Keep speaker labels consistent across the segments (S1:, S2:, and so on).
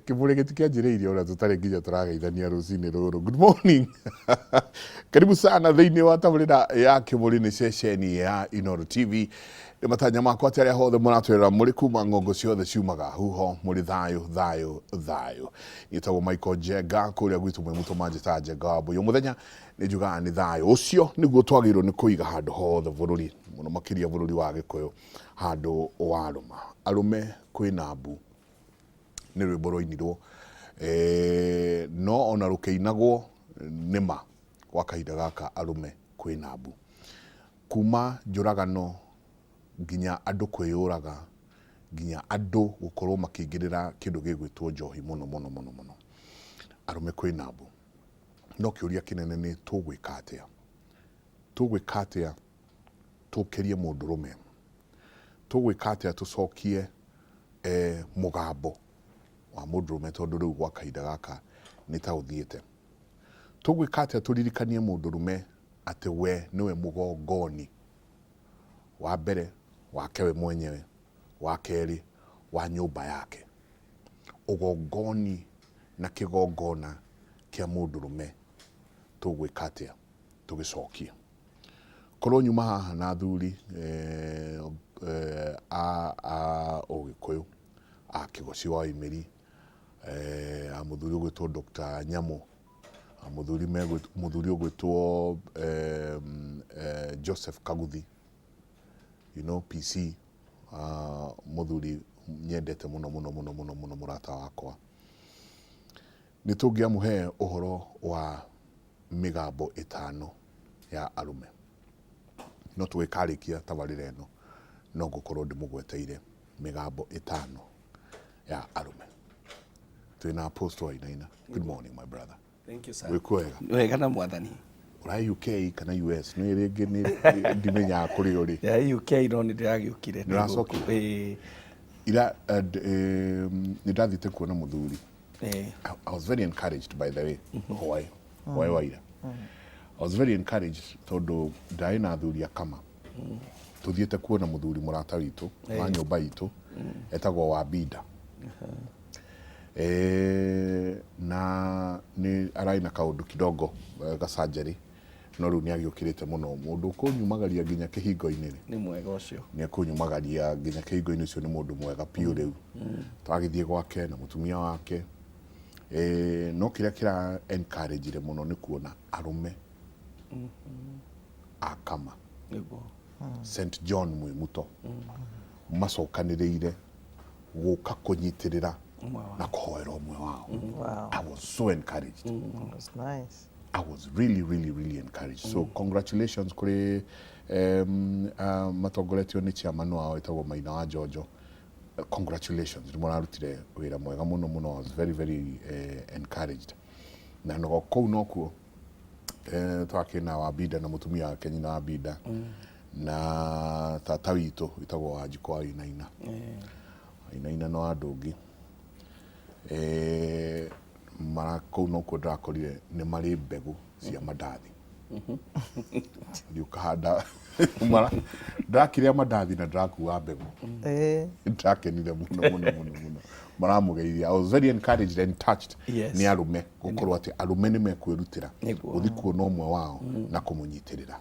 S1: Kĩmũrĩ gĩtikĩanjĩrĩirie ona tũtarĩ nginya tũrageithania rũcinĩ rũrũ. Good morning, karibu sana thĩinĩ wa tabarĩra ya Kĩmũrĩ, nĩ ceceni ya Inooro TV. Nĩ matanya makwa atĩ arĩa hothe mũratwĩrora mũrĩ kuma ng'ongo ciothe ciumaga huho mũrĩ thayũ thayũ thayũ. Nĩtagwo Michael Njenga, kũrĩa gwitũ mwĩ mũtũ manjĩtaga Njenga wa Mbũyũ. Mũthenya nĩ njugaga nĩ thayũ ũcio nĩguo twagĩrĩirwo nĩ kũiga handũ hothe bũrũri, mũno makĩria bũrũri wa Gĩkũyũ, handũ warũma arũme kwĩna mbu. Nĩ rwĩmbo rwainirwo no ona rũkĩinagwo nĩ ma gwa kahinda gaka arũme kwĩna mbu, kuma njũragano nginya andũ kwĩyũraga, nginya andũ gũkorwo makĩingĩrĩra kĩndũ gĩgwĩtwo njohi mũno mũno mũno mũno. Arũme kwĩna mbu, no kĩũria kĩnene nĩ tũgwĩka atĩa? Tũgwĩka atĩa tũkĩrie mũndũrũme? Tũgwĩka atĩa tũcokie mũgambo wa mũndũrũme, tondũ rĩu gwa kahinda gaka nĩ ta ũthiĩte? Tũgwĩka atĩa tũririkanie mũndũrũme atĩ we nĩwe mũgongoni wa mbere wake we mwenyewe, wa kerĩ wa nyũmba yake? Ũgongoni na kĩgongona kĩa mũndũrũme tũgwĩka atĩa tũgĩcokie? Korwo nyuma haha na athuri a Ũgĩkũyũ, a Kĩgoci wa Imĩri, a mũthuri ũgwĩtwo Dr. Nyamũ, a mũthuri mũthuri ũgwĩtwo Joseph Kaguthi, PC, mũthuri nyendete mũno mũno mũno mũno mũno, mũrata wakwa. Nĩ tũngĩamũhe ũhoro wa mĩgambo ĩtano ya arũme, no tũgĩkarĩkia tabarĩra ĩno no ngũkorwo ndĩmũgweteire mĩgambo ĩtano ya arũme. Twĩna Apostle Wainaina. Good morning, my brother.
S2: Thank you, sir.
S1: Wĩ kwega?
S2: Wega na Mwathani.
S1: Ũraĩ UK kana US? Nĩ rĩngĩ nĩ ndimenyaga kũrĩa ũrĩ.
S2: Ya UK, no nĩ ndĩragĩũkire.
S1: Nĩ ũracokire?
S2: Ĩĩ.
S1: Ira nĩ ndathiĩte kuona mũthuri. I was very encouraged, by the way, hwaĩ hwaĩ wa ira. I was very encouraged tondũ ndarĩ na athuri akama tũthiĩte kuona mũthuri mũrata witũ wa nyũmba itũ etagwo Wambinda. Na nĩ ararĩ na kaũndũ kidogo ga surgery, no rĩu nĩ agĩũkĩrĩte mũno. Mũndũ ũkũnyumagaria nginya kĩhingo-inĩ rĩ,
S2: Nĩ mwega ũcio.
S1: Nĩ ekũnyumagaria nginya kĩhingo-inĩ, ũcio nĩ mũndũ mwega biũ. Rĩu twagĩthiĩ gwake na mũtumia wake, no kĩrĩa kĩra encourage mũno nĩ kuona arũme akama St John Mwimuto macokanĩrĩire gũka kũnyitĩrĩra
S2: ũmwe wao.
S1: Na kũhoera ũmwe wao. I was so encouraged.
S3: That's nice.
S1: I was really, really, really encouraged. So congratulations kũrĩ matongoretio nĩ chairman wao ĩtagwo Maina wa Njonjo. Congratulations, nĩ mũrarutire wĩra mwega mũno mũno. I was very, very encouraged. Na no kũu nokuo twakĩna Wambinda na mũtumia wake, nyina Wambinda, na tata witũ wĩtagwo Wanjikũ wa Wainaina. Wainaina no andũ ũngĩ mara kũu nokuo ndĩrakorire nĩ marĩ mbegũ cia mandathi. Thiĩ ũkahanda. Ndĩrakĩrĩa mandathi na ndĩrakua mbegũ. Ndakenire mũno mũno mũno mũno maramũgeithia. I was very encouraged and touched nĩ arũme gũkorwo atĩ arũme nĩ mekwĩrutĩra gũthiĩ kuona ũmwe wao na kũmũnyitĩrĩra.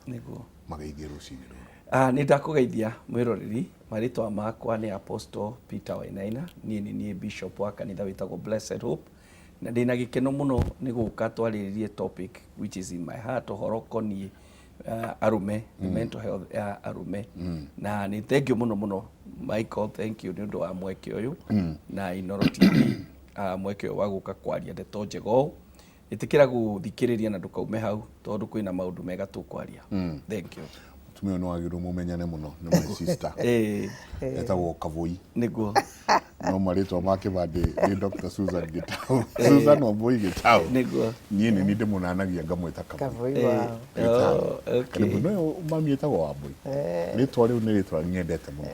S1: Mageithie rũcinĩ rũrũ.
S2: Ah, nĩ ndakũgeithia mwĩroreri. Marĩtwa makwa nĩ Apostle Peter Wainaina. Niĩ nĩ niĩ bishop wa kanitha wĩtagwo Blessed Hope, na ndĩna gĩkeno mũno nĩ gũka twarĩrĩrie topic which is in my heart, ũhoro ũkoniĩ arũme, mental health ya arũme. Na nĩ thank you mũno mũno, Michael, thank you nĩ ũndũ wa mweke ũyũ na Inooro TV, mweke ũyũ wa gũka kwaria ndeto njega ũũ. Ĩtĩkĩra gũthikĩrĩria na ndũkaume hau, tondũ kwĩna maũndũ mega tũkwaria. Thank you.
S1: Mũtumia ũyũ nĩ wagĩrĩirwo mũmenyane mũno, nĩ my sister. Etagwo Kavui. No marĩtwa ma kĩbandĩ nĩ Dr. Susan Gitau, Susan Wambui Gitau. Niĩ nĩ niĩ ndĩmũnanagia ngamwĩta Kavui.
S3: Kavui wao.
S2: Oh, okay.
S1: Karibu no mami etagwo Wambui. Rĩtwa rĩu nĩ rĩtwa nyendete mũno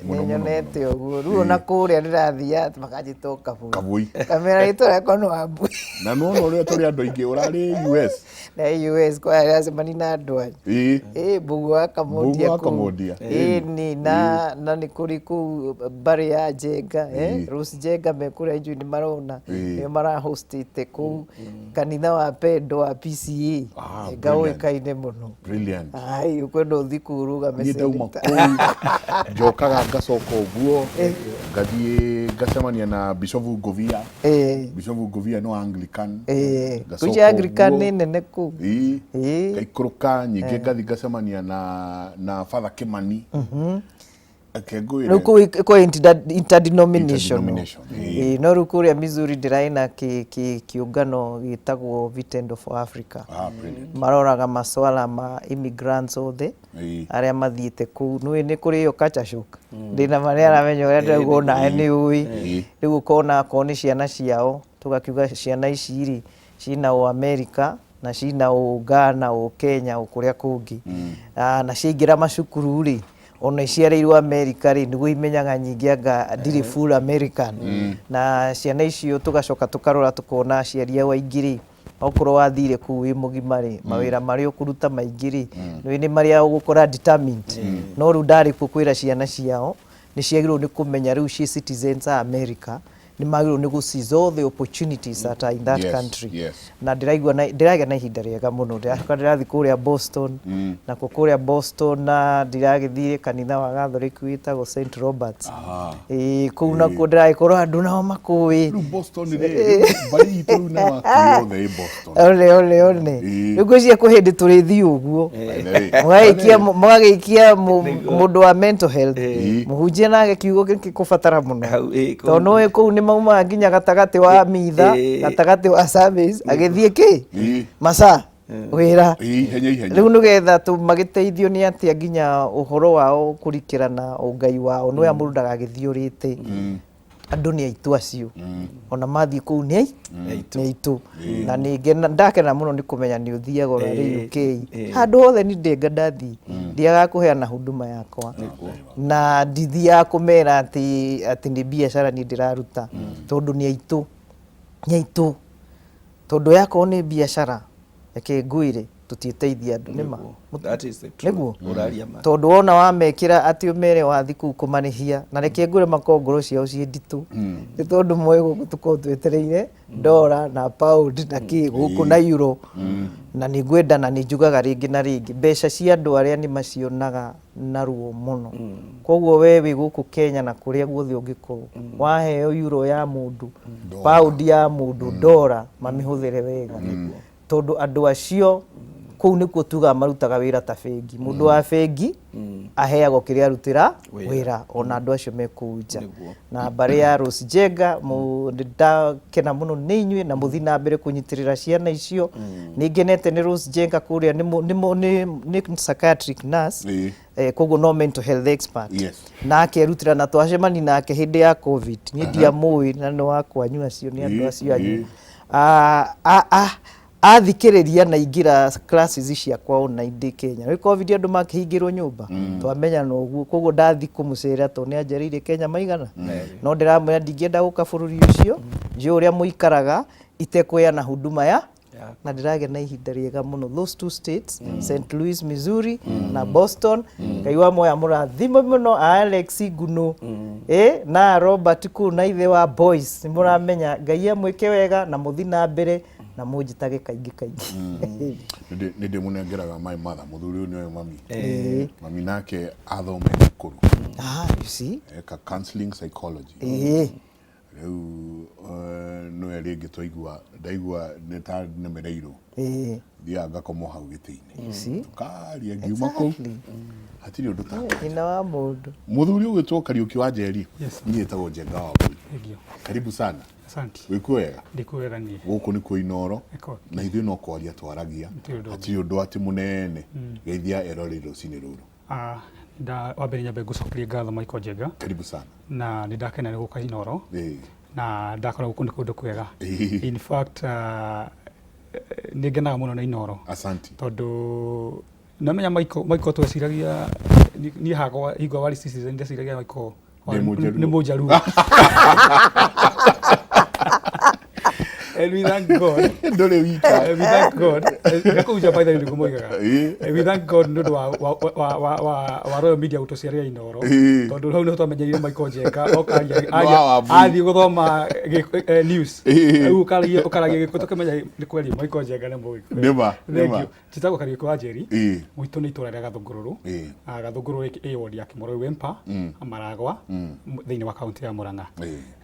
S1: mũno
S3: Nĩ
S1: mũno.
S3: nyonete ũguo rĩu ona kũrĩa ndĩrathiĩ makanjĩta o Kavui.
S1: Kavui.
S3: Kamera rĩtwa rĩakwa nĩ Wambui.
S1: Na nĩwona ũrĩa tũrĩ andũ aingĩ ũrarĩ US.
S3: Na US kwa aracemania na andũ anyu. Ĩ Mbũgũ wa Kamũndia
S1: Mbũgũ wa
S3: kũu.
S1: Kamũndia.
S3: Ĩni na nĩ kũrĩ kũu mbarĩ ya Njenga. Njenga, Rose Njenga me kũrĩa njui nĩ marona, nĩo marahostĩte kũu kanitha wa Pendo wa PCA.
S1: Ah,
S3: Njenga
S1: brilliant.
S3: ũĩkaine mũno.
S1: Brilliant.
S3: Ai, ũkwenda ũthiĩ kũu ũrũgame
S1: Niĩ ndauma
S3: senator.
S1: kũu njokaga ngacoka ũguo, ngathiĩ ngacemania na Bishofu Ngovia. Bishofu Ngovia nĩ wa Anglican. Ngacoka
S3: Kuja Anglican
S1: ũguo.
S3: nĩ nene kũu.
S1: Ngaikũrũka nyingĩ ngathiĩ ngacemania na Father Kimani. Reke ngwĩre.
S3: Rĩu kũu kwĩ interdenominational.
S1: Interdenomination,
S3: Ĩĩ, no rĩu kũrĩa Missouri ndĩraĩ na kĩũngano gĩtagwo Vitendo for Africa.
S1: Ah, brilliant.
S3: Maroraga maswala ma immigrants othe arĩa mathiĩte kũu. Nĩũĩ nĩ kũrĩ ĩyo culture shock. Ndĩna marĩa aramenya ũrĩa ndĩrauga onawe nĩ ũĩ. Rĩu ũkona akorwo nĩ ciana ciao, tũgakiuga ciana ici rĩ, ciĩna ũ America na ciĩna ũ Ghana, ũ Kenya, ũ kũrĩa kũngĩ. Na ciaingĩra macukuru rĩ, ona iciarĩirwo America rĩ, nĩguo imenyaga nyingĩ anga ndirĩ full American. Na ciana icio tũgacoka tũkarora tũkona aciari ao aingĩ rĩ, okorwo wathire kũu wĩ mũgima rĩ, mawĩra marĩa ũkũruta maingĩ rĩ, nĩ marĩa ũgũkora determined. No rĩu ndarĩ kuo kwĩra ciana ciao, nĩ ciagĩrĩirwo nĩ kũmenya rĩu ciĩ citizens a America, nĩ magĩrĩirwo nĩ gũ seize all the opportunities that are in that country. Na ndĩraigua na, ndĩragĩa na ihinda rĩega mũno. Ndĩracoka ndĩrathiĩ kũrĩa Boston, nakuo kũrĩa Boston na ndĩragĩthiĩ kanitha wa Gathoreki wĩtagwo St Roberts. Ĩĩ, kũu nakuo ndĩragĩkorwo andũ nao makũĩ.
S1: Rĩu Boston rĩ, mbarĩ itũ rĩu nĩ wakiri othe ĩ Boston.
S3: One, one, one. Rĩu ngwĩciria kwĩ hĩndĩ tũrĩthiĩ ũguo. Mũgagĩikia mũndũ wa mental health. Mũhunjia nake kiugo gĩkĩ kũbatara mũno.
S2: Hau,
S3: Tondũ nĩũĩ kũu nĩ maumaga nginya gatagatĩ wa mitha, gatagatĩ wa service, agĩthiĩ kĩ? Masaa, wĩra.
S1: Ihenya, ihenya.
S3: Rĩu nĩgetha magĩteithio nĩ atĩa nginya ũhoro wao kũrikĩra na ũngai wao, nĩoya mũndũ ndagagĩthiĩ ũrĩte. Andũ nĩ aitũ acio. Ona mathiĩ kũu nĩ aitũ. Na ndakena mũno nĩ kũmenya nĩ ũthiaga ona rĩ UK. Handũ hothe nĩ ndenga ndathiĩ. Ndiagaga kũheana huduma yakwa. Na ndithiaga kũmera atĩ nĩ biacara niĩ ndĩraruta. Tondũ nĩ aitũ. Nĩ aitũ. Tondũ yakorwo nĩ biacara, reke ngwĩre, tũtiĩteithia andũ, nĩ ma.
S2: That is the truth.
S3: Nĩguo?
S2: Ũraria ma.
S3: Tondũ wona wamekĩra atĩ ũmere wathiĩ kũu kũmarĩhia, na reke ngwĩre makorwo ngoro ciao ciĩ nditũ. Nĩ tondũ moĩ gũkũ tũkoragwo twetereire dollar na pound na kĩ gũkũ na euro. Na nĩ ngwenda na nĩ njugaga rĩngĩ na rĩngĩ, mbeca cia andũ arĩa nĩ macionaga na ruo mũno. Koguo we wĩ gũkũ Kenya na kũrĩa guothe ũngĩkorwo, waheo euro ya mũndũ, pound ya mũndũ, dollar, mamĩhũthĩre wega. Tondũ andũ acio kũu nĩkuo tugaga marutaga wĩra ta bengi. Mũndũ wa bengi aheagwo kĩrĩa arutĩra wĩra, ona andũ acio me kũu nja. Na mbarĩ ya Rose Njenga, ndakena mũno nĩ inyuĩ na mũthiĩ na mbere kũnyitĩrĩra ciana icio. Nĩ ngenete nĩ Rose Njenga kũrĩa nĩ psychiatric nurse. Koguo no mental health expert. Na akerutĩra na twacemania nake hĩndĩ ya COVID. Niĩ ndiamũĩ na nĩ wa kwanyu acio, nĩ andũ acio anyu. Athikĩrĩria na ingĩra classes ciakwa ona ndĩ Kenya. Rĩu COVID andũ makĩhingĩrwo nyũmba, twamenyana ũguo. Koguo ndathiĩ kũmũcera tondũ nĩ anjereire Kenya maigana. No ndĩramwĩra ndingĩenda gũka bũrũri ũcio, njũĩ ũrĩa mũikaraga, itekũheana huduma ya na ndĩragĩa na ihinda rĩega mũno. Those two states, St. Louis, Missouri na Boston. Ngai wa moya mũrathime mũno, Alex Ngunu, na Robert kũu na ithe wa boys. Nĩ mũramenya Ngai amwĩke wega na mũthiĩ na mbere na mũnjĩtage kaingĩ kaingĩ.
S1: Nĩ ndĩmũnengeraga my mother, mũthuri ũyũ nĩoĩ mami. Mami nake athomete kũru.
S3: You see?
S1: Eka counseling psychology. Rĩu nĩwe rĩngĩ twaigua, ndaigua nĩ ta nemereirwo. Thiaga ngakomwo hau gĩtĩ-inĩ.
S3: You see?
S1: Tũkaria ngiuma kũu. Hatirĩ ũndũ ta.
S3: Nyina wa mũndũ.
S1: Mũthuri ũgwĩtwo Kariũki wa Njeri.
S4: Yes.
S1: Niĩ njĩtagwo Njenga wa Mbũri.
S4: Thank you.
S1: Karibu sana.
S4: Asante.
S1: Wĩkuo wega?
S4: Ndĩkuo wega niĩ.
S1: Gũkũ nĩkuo Inooro.
S4: Nĩkuo.
S1: Na ithuĩ no kwaria twaragia.
S4: Hatirĩ ũndũ ũngĩ.
S1: Hatirĩ ũndũ atĩ mũnene. Geithia eroreri rũcinĩ rũrũ.
S4: Wa mbere nyambe ngũcokerie ngatho Michael Njenga.
S1: Karibu sana.
S4: Na nĩ ndakena nĩ gũka Inooro. Na ndakora gũkũ nĩ kũndũ kwega. In fact, nĩ ngenaga mũno na Inooro.
S1: Asante.
S4: Tondũ namenya Michael tweciragia niĩ hakwa hingo warĩ citizen ndeciragia Michael
S1: Nĩ Mũjaruo.
S4: nĩ Mũjaruo. And we thank God.
S1: Ndũrĩ wika.
S4: And we thank God. Na kũu nja by the way nĩguo moigaga. And we thank God nĩ ũndũ wa Royal Media gũtũciarĩra Inooro. Tondũ hau nĩho twamenyerire Michael Njenga oka
S1: Wa Wambui.
S4: athiĩ gũthoma news. Rĩu ũkaragia Gĩkũyũ tũkĩmenya nĩ kweri Michael Njenga nĩ Mũgĩkũyũ.
S1: Nĩma,
S4: Thank
S1: nĩma.
S4: you. Njĩtagwo Kariũki wa Njeri. Gwitũ nĩ itũra rĩa Gathũngũrũrũ. Gathũngũrũrũ ĩ ward ya Kĩmoroi Wempa, Maragwa, thĩinĩ wa kaũntĩ ya Murang'a.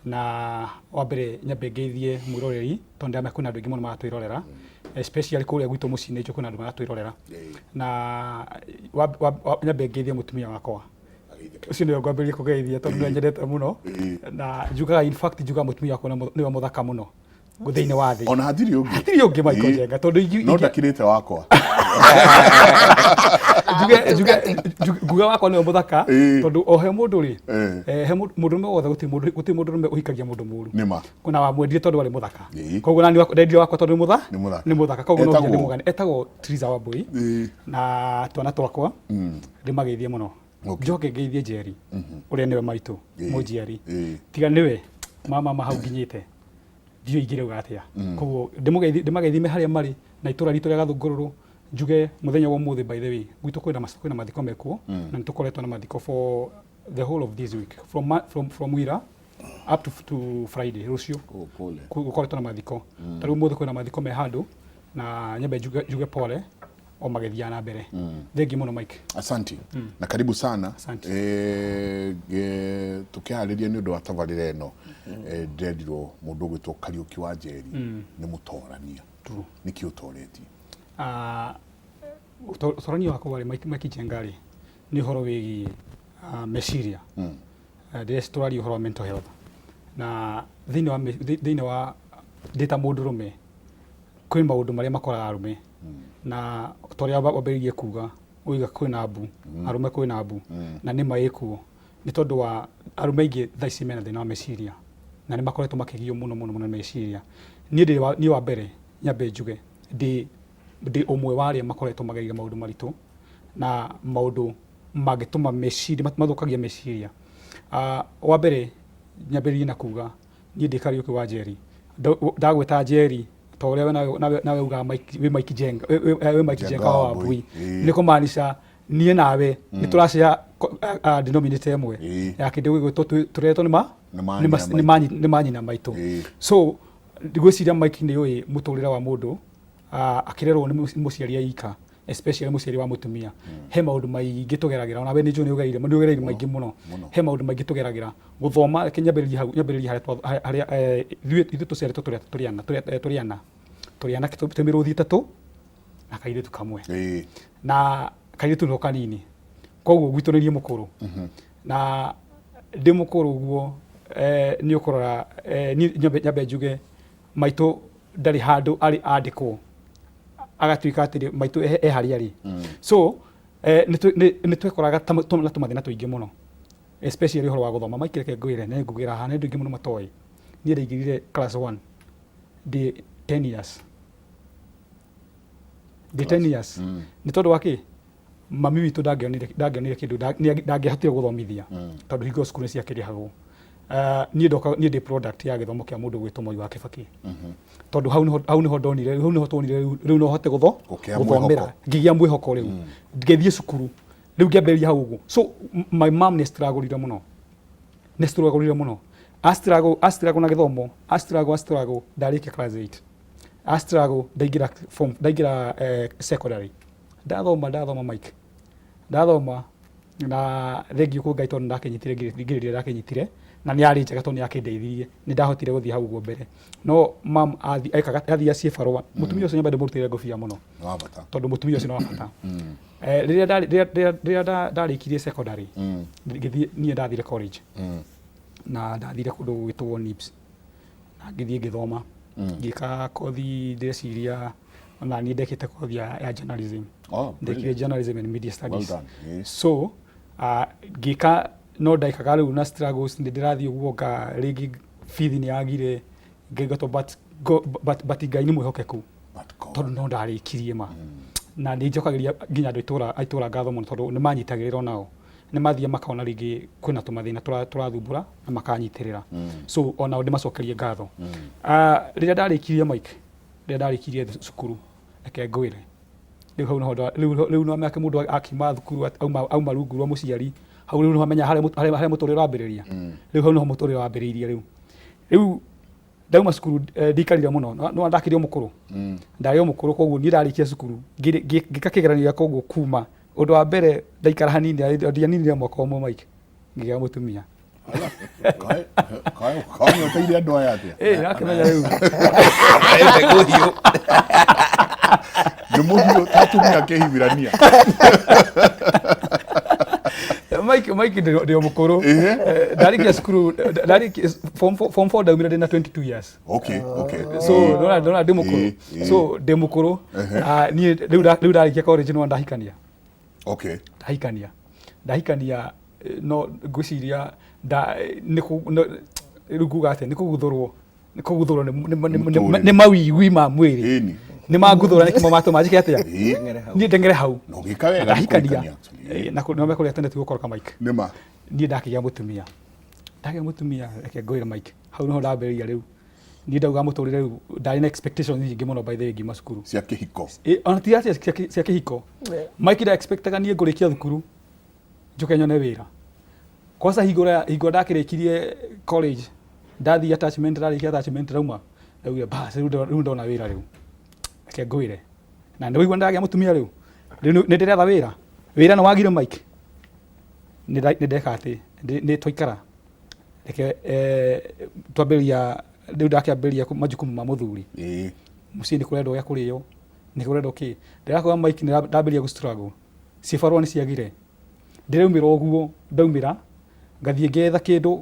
S4: Na wa mbere nyambe ngeithie mwĩroreri tondũ ndĩramenya kwĩna andũ aingĩ mũno maratwĩrorera, especially kũrĩa gwitũ mũciĩ-inĩ njũĩ kwĩna andũ maratwĩrorera. Na nyambe ngeithie mũtumia wakwa, ũcio nĩwe ngwambĩrĩria kũgeithia tondũ nĩwe nyendete mũno. Na njugaga, in fact njugaga mũtumia wakwa nĩwe mũthaka mũno thĩinĩ wa thĩ.
S1: Ona hatirĩ ũngĩ.
S4: Hatirĩ ũngĩ, Michael Njenga, tondũ
S1: No ndakirĩte wakwa.
S4: Njuge nguga wakwa nĩwe mũthaka tondũ o he mũndũ rĩ, he mũndũrũme wothe, gũtirĩ mũndũrũme ũhikagia mũndũ mũru.
S1: Nĩma.
S4: Na wamwendire tondũ arĩ mũthaka. Koguo nani ndendire wakwa tondũ
S1: Nĩ mũthaka.
S4: nĩ mũthaka. Koguo no nginya
S1: Etagwo?
S4: ndĩmũgane. Etagwo Triza Wambui. Na twana twakwa ndĩmageithie mũno. Njoke ngeithie Njeri ũrĩa nĩwe maitũ mũnjiari. Tiga nĩwe mama hau nginyĩte ndiũĩ ingĩrauga atĩa. Koguo ndĩmageithie harĩa marĩ na itũra ritũ rĩa Gathũngũrũrũ, njuge mũthenya wa ũmũthĩ, by the way, gwitũ kwĩna mathiko mekuo, na nĩtũkoretwo na mathiko for the whole of this week from wira up to Friday, rũciũ.
S1: Oh, pole.
S4: Gũkoretwo na mathiko. Ta rĩu ũmũthĩ kwĩna mathiko me handũ, na nyambe njuge pole o magĩthiaga na mbere. Thengiũ mũno, Mike.
S1: Asante na karibu sana.
S4: Asante.
S1: Tũkĩharĩria nĩ ũndũ wa tabarĩra ĩno, ndĩrendirwo mũndũ ũgwĩtwo Kariũki wa Njeri nĩ mũtorania. Nĩkĩ ũtoretie?
S4: Ũtorania wakwa rĩ, Mike Njenga rĩ, nĩ ũhoro wĩgiĩ meciria. Ndĩreci tũraria ũhoro wa mental health, na thĩinĩ wa ndĩ ta mũndũrũme kwĩ maũndũ marĩa makoraga arũme, na ta ũrĩa wambĩrĩirie kuga ũiga kwĩna mbu, arũme kwĩna mbu, na nĩ ma ĩkuo nĩ tondũ wa arũme aingĩ thaa ici mena thĩna wa meciria na nĩ makoretwo makĩgio mũno mũno mũno nĩ meciria. Niĩ niĩ wa mbere nyambe njuge ndĩ ũmwe wa arĩa makoretwo magereire maũndũ maritũ na maũndũ mangĩtũma meciria mathũkagia meciria. Wa mbere nyambĩrĩrie na kuga niĩ ndĩ Kariũki wa Njeri. Ndagwĩta Njeri ta ũrĩa we nawe ugaga Mike, wĩ Mike Njenga, wĩ Mike Njenga wa Wambui. Nĩ kũmaanisha niĩ nawe nĩ tũracea denominator ĩmwe ya kĩndũ gĩgwĩtwo tũreretwo
S1: Nĩ manyina maitũ.
S4: Nĩ manyina maitũ. So ngwĩciria Mike nĩ ũĩ mũtũrĩre wa mũndũ akĩrerwo nĩ mũciari aika, especially mũciari wa mũtumia. He maũndũ maingĩ tũgeragĩra, ona we nĩ njũĩ nĩ ũgereire maingĩ mũno. He maũndũ maingĩ tũgeragĩra gũthoma. Reke nyambĩrĩrie hau, nyambĩrĩrie harĩa ithuĩ tũciarĩtwo tũrĩ ana, twĩ mĩrũthi 3 na kairĩtu kamwe. Na kairĩtu nĩko kanini, koguo gwitũ nĩ niĩ mũkũrũ, na ndĩ mũkũrũ ũguo nĩ ũkũrora niĩ nyambe njuge maitũ ndarĩ handũ arĩ andĩkwo agatuĩka atĩrĩ maitũ e harĩa arĩ. So nĩ twekoraga na tũmathĩna tũingĩ mũno, especially ũhoro wa gũthoma. Mike, reke ngwĩre, nĩ ngugĩra haha nĩ andũ aingĩ mũno matoĩ, niĩ ndaingĩrire class 1 ndĩ 10 years, ndĩ 10 years. Nĩ tondũ wa kĩ? Mami witũ ndangĩonire kĩndũ, ndangĩahotire gũthomithia tondũ hingo cukuru nĩ ciakĩrĩhagwo. Niĩ ndoka niĩ ndĩ product ya gĩthomo kĩa mũndũ gwĩtwo Moi wa Kĩbakĩ, tondũ hau nĩho ndonire, hau nĩho tuonire rĩu no hote
S1: Ũkĩgĩa
S4: gũthomera.
S1: Mwĩhoko.
S4: Ngĩgĩa mwĩhoko rĩu, ngĩthiĩ cukuru rĩu, ngĩambĩrĩria hau ũguo. So my mom nĩ struggle mũno, nĩ struggle mũno, a struggle na gĩthomo, a struggle ndarĩkia class 8, a struggle ndaingĩra form, ndaingĩra secondary, ndathoma Mike, ndathoma na thengiũ kwĩ Ngai tondũ ndakĩnyitire grade ĩrĩa ndakĩnyitire na nĩ yarĩ njega tondũ nĩ yakĩndeithirie, nĩ ndahotire gũthiĩ hau ũguo mbere. No mam ekaga athiĩ ciĩbarũa, mũtumia ũcio nyambe ndĩmũrutĩre ngũbia mũno.
S1: Nĩ wa bata.
S4: Tondũ mũtumia ũcio nĩ wa bata. Rĩrĩa ndarĩkirie secondary, ngĩthiĩ, niĩ ndathire college na ndathire kũndũ gwĩtwo NIBS na ngĩthiĩ ngĩthoma, ngĩka kothi, ndĩreciria ona niĩ ndekĩte kothi ya journalism.
S1: Oh,
S4: ndekire
S1: brilliant.
S4: Journalism and media studies.
S1: Well done. Yes.
S4: So ngĩka no ndekaga rĩu na struggles, nĩ ndĩrathiĩ ũguo nga rĩngĩ bithi nĩ yagire ngĩingatwo, but Ngai nĩ mwĩhokeku.
S1: But God.
S4: Tondũ no ndarĩkirie ma na nĩ njokagĩria nginya andũ a itũra ngatho mũno tondũ nĩ manyitagĩrĩra onao. Nĩ mathiĩ makona rĩngĩ kwĩna tũmathĩna tũrathumbũra na makanyitĩrĩra, so onao ndĩmacokerie ngatho. Ah, rĩrĩa ndarĩkirie, Mike, rĩrĩa ndarĩkirie cukuru, reke ngwĩre, rĩu hau noho rĩu no meke mũndũ akiuma thukuru auma rungu rwa mũciari, hau rĩu no amenya harĩa mũtũrĩre ũrambĩrĩria. Rĩu hau noho mũtũrĩre wambĩrĩirie. Rĩu ndauma cukuru, ndikarire mũno, no ndakĩrĩ o mũkũrũ, ndarĩ o mũkũrũ, koguo niĩ ndarĩkia cukuru ngĩka kĩgeranio gĩa koguo kuma ũndũ wa mbere ndaikara hanini, ndianinire mwaka ũmwe, Mike, ngĩgĩa mũtumia.
S1: Kaũnyoteire andũ aya atĩa?
S4: Ĩ nakĩmenya rĩu.
S2: Mbegũ hiũ.
S1: Nĩ mũhiũ ta atumia kĩhibirania.
S4: Mike, ndĩ o mũkũrũ. Ndarĩkia cukuru, ndarĩkia form 4, ndaumire ndĩ na 22 years. So ndona ndĩ mũkũrũ. So ndĩ mũkũrũ. Ah, niĩ rĩu ndarĩkia college no ndahikania. Ndahikania, no ngwĩciria rĩu nguga atĩa, nĩ kũguthũrwo
S1: Mũtũrĩre.
S4: Nĩ mawiwi ma mwĩrĩ. Nĩ manguthũra, nĩkĩmo matũma njĩke atĩa?
S2: Teng'ere hau.
S4: Niĩ ndeng'ere hau.
S1: Na ũgĩka wega nĩ
S4: Ndahikania.
S1: kũhikania, actually.
S4: Na nĩ kũrĩa tene ti gũkoroka, Mike.
S1: Nĩ ma.
S4: Niĩ ndakĩgĩa mũtumia, reke ngwĩre, Mike, hau niho ndambĩrĩria rĩu niĩ ndauga mũtũrĩre rĩu ndarĩ na expectations nyingĩ mũno, by the way, ngiuma cukuru.
S1: Cia kĩhiko.
S4: Ona ti atĩ cia kĩhiko, Mike, nda expectaga niĩ ngũrĩkia thukuru njoke nyone wĩra. Kwanza hingo ndakĩrĩkirie college, ndathiĩ attachment, ndarĩkia attachment ndauma, ndaugire bas, rĩu ndona wĩra. Rĩu reke ngwĩre, na nĩ waigua ndagĩa mũtumia, rĩu nĩ ndĩretha wĩra. Wĩra nĩ wagire, Mike. Nĩ ndeka atĩ nĩ twaikara, reke twambĩrĩria rĩu, ndakĩambĩrĩria majukumu ma mũthuri. Mũciĩ nĩ kũrendwo gĩa kũrĩo, nĩ kũrendwo kĩ. Ndĩrakwĩra, Mike, nĩ ndambĩrĩria gũ struggle, cibarũa nĩ ciagire. Ndĩraumĩra ũguo, ndaumĩra ngathiĩ ngetha kĩndũ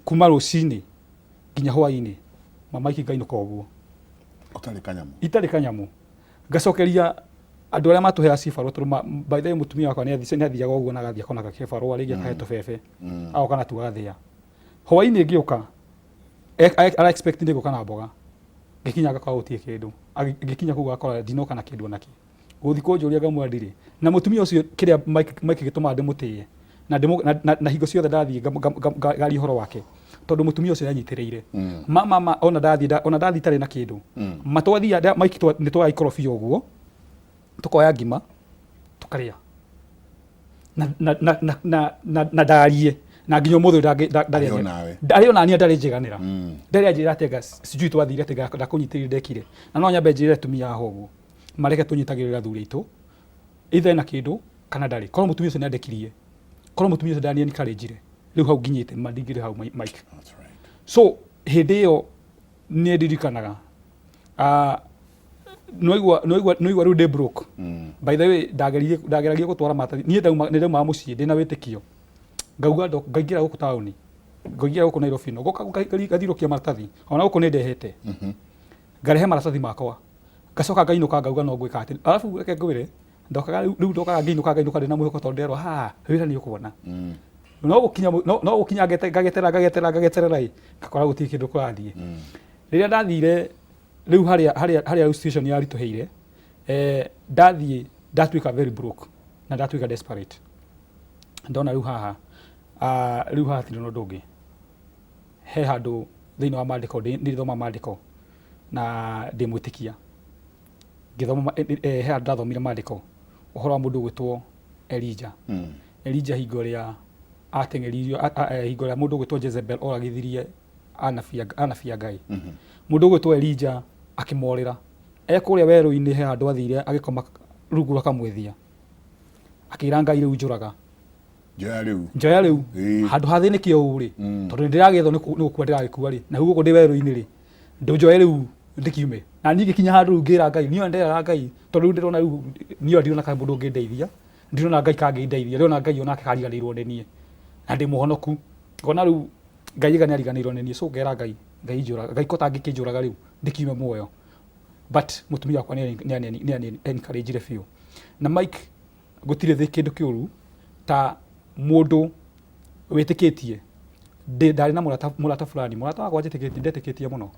S4: kuma rũcinĩ nginya hwainĩ, ma Mike, ngainũka ũguo.
S1: Ũtarĩ kanyamũ.
S4: Itarĩ kanyamũ. Ngacokeria andũ arĩa matũheaga cibarũa, tondũ by the way, mũtumia wakwa nĩ athiaga ũguo na agathiĩ akona gakĩbarũa rĩngĩ, akahe tũbebe, agoka natuo agathĩa. Hwainĩ ngĩũka, ara expect ndĩ gũka na mboga, ngĩkinya ngakora gũtirĩ kĩndũ. Ngĩkinya kũu gakora ndinoka na kĩndũ onakĩ. Gũthiĩ kũnjũria, ngamwĩra ndirĩ na. Mũtumia ũcio, kĩrĩa Mike gĩtũmaga ndĩmũtĩye na hingo ciothe ndathiĩ ngaria ũhoro wake, tondũ mũtumia ũcio nĩanyitĩrĩire ma ona ndathiĩ itarĩ na kĩndũ, matwathia Mike, nĩ twoya ikorobia ũguo, tũkoya ngima, tũkarĩa na ndarie na nginya ũmũthĩ ũyũ
S1: Arĩ o nawe.
S4: Arĩ o naniĩ, ndarĩ njiganĩra, ndarĩ anjĩra atĩ anga sijui twathire atĩ ndakũnyitĩrĩire ndekire. Na no nyambe njĩre atumia haha ũguo mareke tũnyitagĩrĩra athuri aitũ, either ena kĩndũ kana ndarĩ. Korwo mũtumia ũcio nĩandekirie, korwo mũtumia ũcio ndani encourage rĩu hau nginyĩte, ma ndingĩrĩ hau, Mike.
S1: That's right.
S4: So hĩndĩ ĩyo nĩ ndirikanaga, ah, nĩwaigua rĩu ndĩ broke. By the way, ndageragia gũtwara maratathi. Niĩ nĩ ndaumaga mũciĩ ndĩna wĩtĩkio, ngauga ngaingĩra gũkũ taũni, ngaingĩra gũkũ Nairobi, no ngoka ngathirũkia maratathi ona gũkũ nĩ ndehete, ngarehe maratathi makwa, ngacoka ngainũka, ngauga no ngwĩka atĩ. Arabu reke ngwĩre, ndokaga rĩu ndokaga ngĩinũka ndĩna mwĩhoko, tondũ nderwo ha wĩra nĩ ũkuona. No gũkinya ngageterera, ngageterera, ngageterera, ĩ ngakora gũtirĩ kĩndũ kũrathiĩ. Rĩrĩa ndathire rĩu harĩa rĩu situation yaritũhĩire, ndathiĩ ndatuĩka very broke na ndatuĩka desperate, ndona rĩu haha, ah, rĩu haha hatirĩ na ũndũ ũngĩ. He handũ thĩinĩ wa maandĩko, nĩ thoma maandĩko na ndĩ mwĩtĩkia, ngĩthoma he handũ ndathomire maandĩko ũhoro wa mũndũ ũgwĩtwo Elijah. Elijah hingo ĩrĩa ateng'eririo, hingo ĩrĩa mũndũ ũgwĩtwo Jezebel oragithirie anabii a Ngai, mũndũ ũgwĩtwo Elijah akĩmorĩra e kũrĩa werũ-inĩ. He handũ athire agĩkoma rungu rwa kamwethia, akĩra Ngai, "Rĩu njũraga."
S1: Njoya rĩu.
S4: Njoya rĩu. Handũ ha thĩnĩke ũũ rĩ, tondũ nĩ ndĩragĩethwo nĩ gũkua ndĩragĩkua rĩ, na rĩu gũkũ ndĩ werũ-inĩ rĩ, ndũnjoe rĩu ndĩkiume. Na niĩ ngĩkinya handũ rĩu ngĩra Ngai, niĩ ona ndĩraga Ngai, tondũ rĩu ndĩrona, rĩu niĩ ona ndirona kana mũndũ ũngĩndeithia, ndirona Ngai kangĩndeithia, ndĩrona Ngai onake kariganĩirwo nĩ niĩ na ndĩ mũhonoku, ngona rĩu Ngai ĩga nĩ ariganĩirwo nĩ niĩ. So ngera Ngai, Ngai njũraga, Ngai ko tangĩkĩnjũraga rĩu ndĩkiume muoyo. But mũtumia wakwa nĩ encourage biũ. Na Mike, gũtirĩ thĩ kĩndũ kĩũru ta mũndũ wĩtĩkĩtie. Ndarĩ na mũrata fulani, mũrata wakwa njĩtĩkĩtie, ndetĩkĩtie mũno,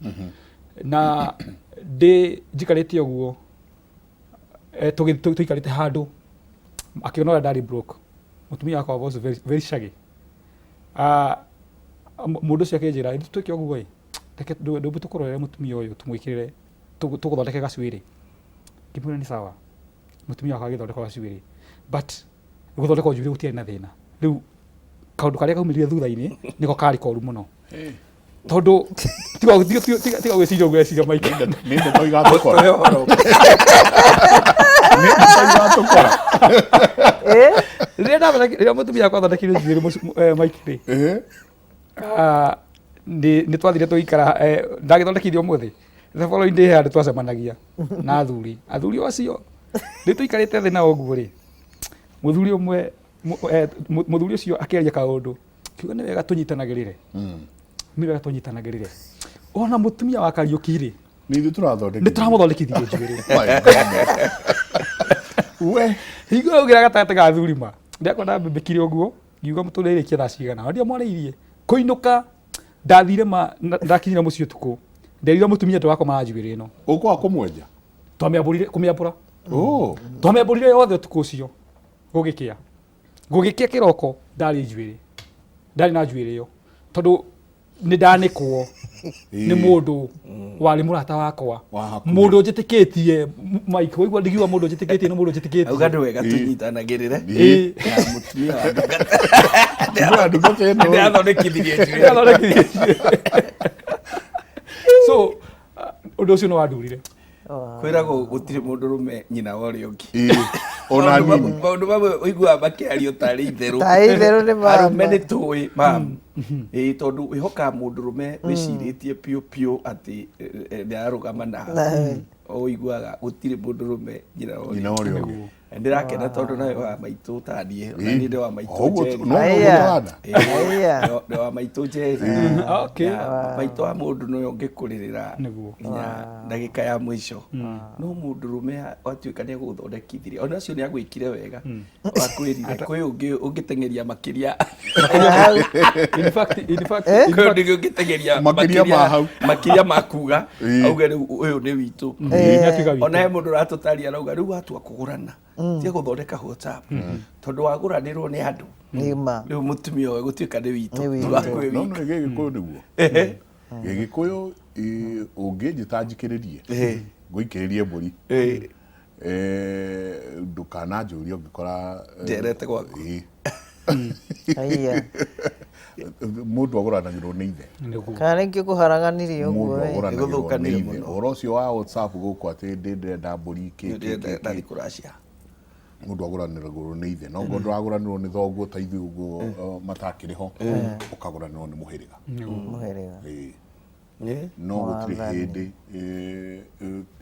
S4: na ndĩ njikarĩte ũguo, tũikarĩte handũ, akĩona ũrĩa ndarĩ broke. Mũtumia wakwa was very, very shaggy. Ah, mũndũ ũcio akĩnjĩra twĩke ũguo ĩ, reke ndũmbe tũkũrorere mũtumia ũyũ, tũmwĩkĩrĩre, tũgũthondeke gacuĩrĩ. Ngĩmwĩra nĩ sawa. Mũtumia wakwa agĩthondekwo gacuĩrĩ, but gũthondekwo njuĩrĩ gũtiarĩ na thĩna. Rĩu kaũndũ karĩa kaumĩrire thutha-inĩ nĩko karĩ koru mũno, tondũ tiga gwĩciria ũguo eciria Mike.
S1: Nĩ ndeto igatũkora.
S2: Tũhe ũhoro.
S1: Nĩ ndeto igatũkora.
S4: Rĩrĩa mũtumia wakwa athondekire njuĩrĩ, Mike rĩ, ah, nĩ twathire tũgĩikara, ndagĩthondekithio ũmũthĩ, the following day handũ twacemanagia na athuri o acio rĩ, tũikarĩte thĩ nao ũguo rĩ, mũthuri ũmwe, mũthuri ũcio akĩaria kaũndũ kiuga nĩ wega tũnyitanagĩrĩre, nĩ wega tũnyitanagĩrĩre ona mũtumia wa Kariũki rĩ,
S1: Nĩ ithuĩ tũrathondekithia.
S4: Nĩ tũramũthondekithirie njuĩrĩ.
S1: My goodness. We.
S4: Hingo ĩyo ũngĩra gatagatĩ ga athuri ma ndĩakwa ndambĩmbĩkire ũguo, ngiuga tũrĩrĩkia thaa cigana, na ndio mwarĩirie kũinũka ndathire ma ndakinyire mũciĩ ũtukũ, nderire mũtumia ndũrakoma na njuĩrĩ ĩno.
S1: Ũkwaga kũmwenja?
S4: Twamĩambũrire kũmĩambũra.
S1: Oh.
S4: Twamĩambũrire yothe ũtukũ ũcio. Gũgĩkĩa kĩroko ndarĩ njuĩrĩ, ndarĩ na njuĩrĩ ĩyo tondũ nĩ ndanĩkwo nĩ mũndũ warĩ mũrata wakwa,
S1: Wa hakuhĩ.
S4: Mũndũ njĩtĩkĩtie. Mike, waigua ndigiuga mũndũ njĩtĩkĩtie nĩ mũndũ njĩtĩkĩtie.
S2: Auga nĩ wega tũnyitanagĩrĩre na mũtumia wa ndungata.
S1: Mũtumia wa ndungata ĩno.
S2: Nĩ athondekithirie njuĩrĩ.
S4: Nĩathondekithirie njuĩrĩ. So ũndũ ũcio nĩ wandurire.
S2: Kwĩragwo gũtirĩ mũndũrũme nyina wa ũrĩa ũngĩ.
S1: Ona
S2: Maũndũ mamwe-
S1: nini.
S2: Maũndũ mamwe ũiguaga makĩario tarĩ itherũ.
S3: Tarĩ itherũ nĩ ma-
S2: Arũme nĩ tũĩ mam, ĩĩ, tondũ wĩhokaga mũndũrũme wĩcirĩtie piũ piũ atĩ nĩ ararũgama nawe. Ũiguaga gũtirĩ mũndũrũme nyina wa ũrĩa
S1: Nyina wa ũrĩa ũngĩ.
S2: Ndĩrakena tondũ nawe wa maitũ taniĩ, ona niĩ ndĩ wa maitũ
S1: Ũguo
S2: Njeri.
S1: no
S3: Aya.
S1: ũguo
S2: Ĩĩ,
S3: Aya.
S2: ndĩ wa maitũ Njeri. Na maitũ wa mũndũ nĩwe ũngĩkũrĩrĩra
S4: Nĩguo.
S2: nginya ndagĩka ya mũico, no mũndũrũme watuĩka nĩ agũthondekithirie, ona ũcio nĩ agwĩkire wega, wakwĩrire kwĩ ũngĩ ũngĩteng'eria makĩria.
S4: In fact, in
S2: Kwĩ
S4: fact,
S2: ũngĩ ũngĩteng'eria
S1: Makĩria ma hau.
S2: Makĩria ma kuga, auge rĩu ũyũ nĩ witũ.
S4: Nĩatuĩka witũ.
S2: Ona he mũndũ ũratũtaria arauga rĩu watua kũgũrana, tiga gũthondeka WhatsApp, tondũ wagũranĩrwo nĩ andũ.
S3: Nĩ ma.
S2: Rĩu mũtumia ũyũ gũtuĩka nĩ witũ.
S3: Nĩ witũ.
S2: Tũgakwĩ
S1: No
S2: wika.
S1: no gĩgĩkũyũ nĩguo. Gĩgĩkũyũ ũngĩnjĩta njikĩrĩrie, ngũikĩrĩrie mbũri. Ndũkananjũrie ũngĩkora
S2: Njerete gwaku.
S1: Ĩĩ.
S3: Aya.
S1: Mũndũ agũranagĩrwo nĩ ithe.
S4: Nĩguo.
S3: Kana nĩkĩo kũharaganirie ũguo
S1: Mũndũ
S3: we.
S1: agũranagĩrwo nĩ
S2: Nĩgũthũkanire
S1: ithe.
S2: mũno.
S1: Ũhoro ũcio wa WhatsApp gũkũ atĩ ndĩ ndĩrenda mbũri kĩ kĩ kĩ kĩ.
S2: Ndathi kũracia.
S1: Mũndũ agũranĩrwo nĩ ithe, no ngorwo ndũragũranĩrwo nĩ thoguo ta ithuĩ ũguo, matakĩrĩ ho, ũkagũranĩrwo nĩ mũhĩrĩga.
S3: Mũhĩrĩga.
S1: Ĩĩ. No gũtirĩ hĩndĩ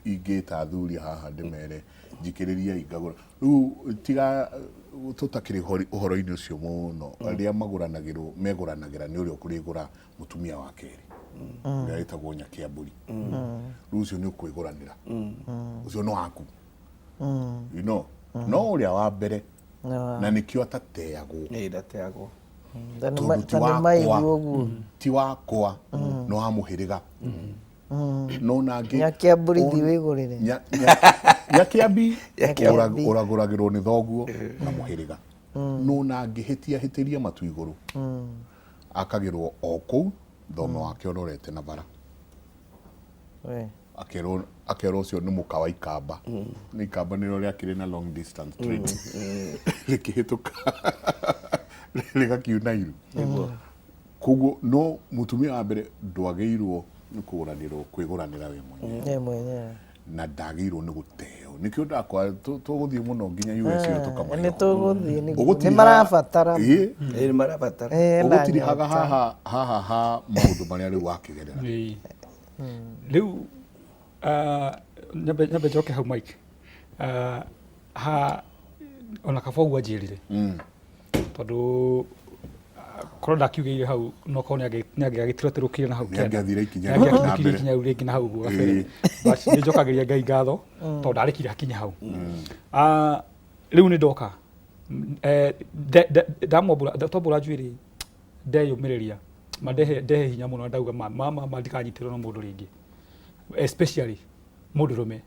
S1: ingĩta athuri haha ndĩmere njikĩrĩriai ngagũra. Rĩu tiga tũtakĩrĩ ũhoro-inĩ ũcio mũno, arĩa magũranagĩrwo megũranagĩra nĩ ũrĩa ũkũrĩgũra mũtumia wa kerĩ, ũrĩa wĩtagwo nyakĩambũri. Rĩu ũcio nĩ ũkwĩgũranĩra, ũcio nĩ waku, no ũrĩa wa mbere na nĩkĩo atateagwo.
S2: Ĩĩ, ndateagwo.
S3: Ta nĩ
S1: Tondũ ti
S3: ta nĩ
S1: wakwa.
S3: maigua ũguo.
S1: Ti wakwa, no wa mũhĩrĩga no nangĩ.
S3: Nyakĩambũri thiĩ wĩgũrĩre.
S1: Nyakĩambi.
S3: Nyakĩambi.
S1: Ũragũragĩrwo nĩ thoguo na mũhĩrĩga, no nangĩhĩtia hĩtĩria matu igũrũ, akagĩrwo o kũu thome wake ũrorete na bara.
S3: We.
S1: Akerwo ũcio nĩ mũka wa ikamba, nĩ ikamba nĩrĩo rĩakĩrĩ na long distance train, rĩkĩhĩtũka rĩgakiuna iru. Koguo no mũtumia wa mbere ndwagĩirwo nĩ kũgũranĩrwo, kwĩgũranĩra we mwenyewe.
S3: We mwenyewe.
S1: Na ndagĩirwo nĩ gũteo, nĩkĩo ndakwa tũgũthiĩ mũno nginya US ĩyo tũkamahe.
S3: Nĩ tũgũthiĩ nĩguo.
S1: Ũgũtirihaga-
S3: Nĩ marabatara.
S1: Ĩĩ.
S2: Ĩĩ, nĩ marabatara.
S3: Na
S1: Ũgũtirihaga
S3: nyota.
S1: haha ha maũndũ marĩa rĩu wakĩgerera.
S4: Ĩĩ. Rĩu nyambe njoke hau, Mike. Ha ona kaba ũguo anjĩrire, tondũ korwo ndakiugĩire hau no korwo nĩ angĩagĩtirotĩrũkire na hau
S1: Nĩ
S4: kĩanda.
S1: angĩathire ikinya
S4: Nĩ
S1: rĩngĩ na
S4: angĩakinyũkirie
S1: mbere.
S4: ikinya rĩu rĩngĩ na hau ũguo gabere. But nĩ njokagĩria Ngai ngatho tondũ ndarekire hakinya hau. Rĩu nĩ ndoka, ndamwambũra, twambũra njuĩrĩ, ndeyũmĩrĩria ma ndehe hinya mũno na ndauga ma ma ma ndikanyitĩrwo na mũndũ rĩngĩ, especially mũndũrũme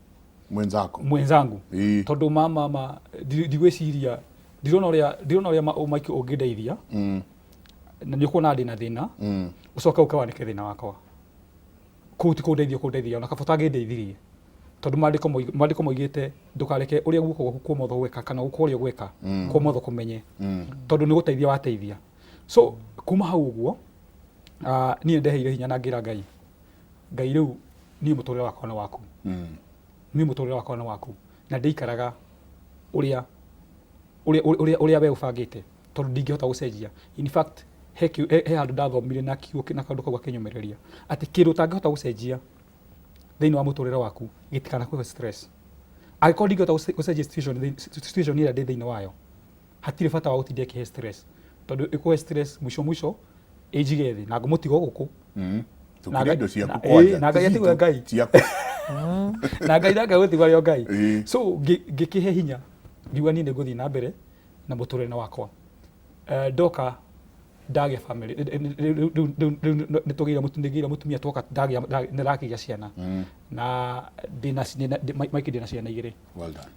S1: mwenzako
S4: mwenzangu,
S1: Ĩĩ.
S4: tondũ ma ndigwĩciria. Ndirona ũrĩa, ndirona ũrĩa Mike ũngĩndeithia na nĩ ũkuona ndĩna thĩna, ũcoke ũke wanĩke thĩna wakwa. Kũu ti kũndeithia ũkũndeithia, ona kaba ũtangĩndeithirie, tondũ maandĩko moigĩte ndũkareke ũrĩa guoko gwaku kwa ũmotho gweka kana kwa ũrĩo gweka kwa ũmotho kũmenye, tondũ nĩ gũteithia wateithia. So kuma hau ũguo, niĩ nĩndeheire hinya na ngĩra Ngai, Ngai rĩu niĩ mũtũrĩre wakwa nĩ waku, niĩ mũtũrĩre wakwa nĩ waku, na ndĩikaraga ũrĩa ũrĩa ũrĩa ũrĩa we ũbangĩte, tondũ ndingĩhota gũcenjia. In fact, he handũ ndathomire na kiugo na kaũndũ kau gakĩnyũmĩrĩria atĩ kĩndũ ũtangĩhota gũcenjia thĩinĩ wa mũtũrĩre waku gĩtikanakũhe stress. Angĩkorwo ndingĩhota gũcenjia situation ĩrĩa ndĩ thĩinĩ wayo, hatirĩ bata wa gũtinda ĩkĩhe stress, tondũ ĩkũhe stress mũico mũico ĩnjige thĩ na ngũmũtiga o gũkũ.
S1: Tũkĩrĩa indo ciaku kwanja.
S4: Na Ngai atigwo Ngai.
S1: Ciaku.
S4: Na Ngai nake gũtigwo arĩ o Ngai. So ngĩkĩhe hinya ngiuga niĩ nĩ ngũthiĩ na mbere na mũtũrĩre wakwa. Ndoka ndagĩa family, rĩu nĩtũgĩire nĩngĩire mũtumia, twoka ndagĩa nĩndakĩgĩa ciana. Na ndĩna Mike, ndĩna ciana igĩrĩ.
S1: Well done.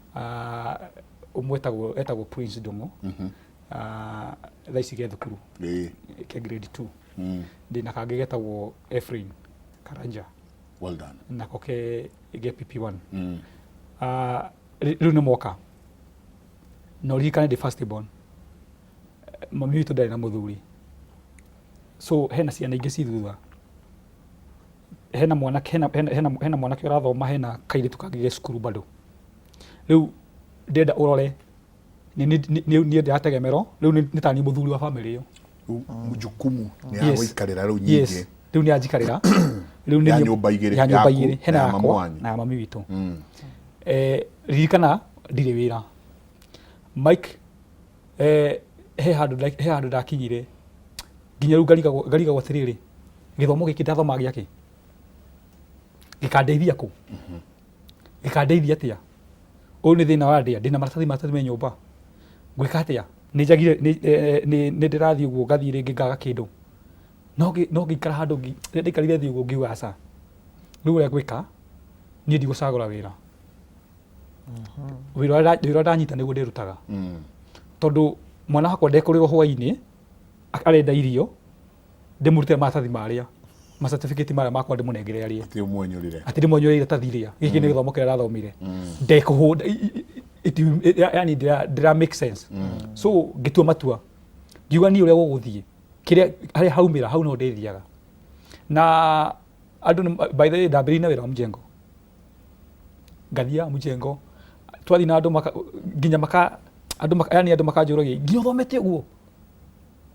S4: Ũmwe etagwo Prince Ndung'u. Thaa ici ge thukuru. Ke grade 2. Ndĩna kangĩ getagwo Ephraim Karanja.
S1: Well done.
S4: Nako ke PP1. Rĩu nĩ moka. Na ũririkane ndĩ first born. Mami witũ ndarĩ na mũthuri. So hena ciana ingĩ ci thutha. Hena mwanake, hena mwanake ũrathoma, hena kairĩtu kangĩ ge cukuru bado. Rĩu ndĩrenda ũrore niĩ ndĩrategemerwo, rĩu nĩ ta niĩ mũthuri wa family ĩyo.
S1: Rĩu jukumu nĩ ya gũikarĩra rĩu nyingĩ.
S4: Rĩu nĩ yanjikarĩra. Rĩu nĩ
S1: Ya nyũmba igĩrĩ,
S4: ya nyũmba
S1: yaku
S4: igĩrĩ, hena
S1: na ya mamu
S4: yakwa
S1: wanyu.
S4: na ya mami witũ. Ririkana ndirĩ wĩra. Mike, he handũ ndakinyire nginya rĩu ngarigagwo atĩrĩrĩ, gĩthomo gĩkĩ ndathoma gĩakĩ gĩkandeithia kũ? Gĩkandeithia atĩa? Ũyũ nĩ thĩna wandĩa, ndĩna maratathi me nyũmba, ngwĩka atĩa? Nĩ njagire, nĩ ndĩrathiĩ ũguo ngathiĩ rĩngĩ ngaga kĩndũ. No ngĩikara handũ, rĩrĩa ndaikarire thĩ ũguo ngiuga aca, rĩu ũrĩa ngwĩka, niĩ ndigũcagũra wĩra. Wĩra ũrĩa ndanyita nĩguo ndĩrutaga. Tondũ mwana wakwa ndekũrĩrwo hwainĩ, arenda irio, ndĩmũrutĩre maratathi marĩa, ma certificate marĩa makwa ndĩmũnengere arĩe.
S1: Atĩ ũmwenyũrĩre.
S4: Atĩ ndĩmwenyũrĩre iratathi rĩa. Gĩkĩ nĩ gĩthomo kĩrĩa ndathomire. Ndekũhũnda, yani ndĩra make sense. So ngĩtua matua, ngiuga niĩ ũrĩa gũgũthiĩ, kĩrĩa harĩa haumĩra hau no ndĩthiaga. Na andũ by the way ndambĩrĩirie na wĩra wa mjengo. Ngathiaga mjengo, twathiĩ na andũ maka, nginya maka, andũ maka, yani andũ makanjũragia nginya ũthomete ũguo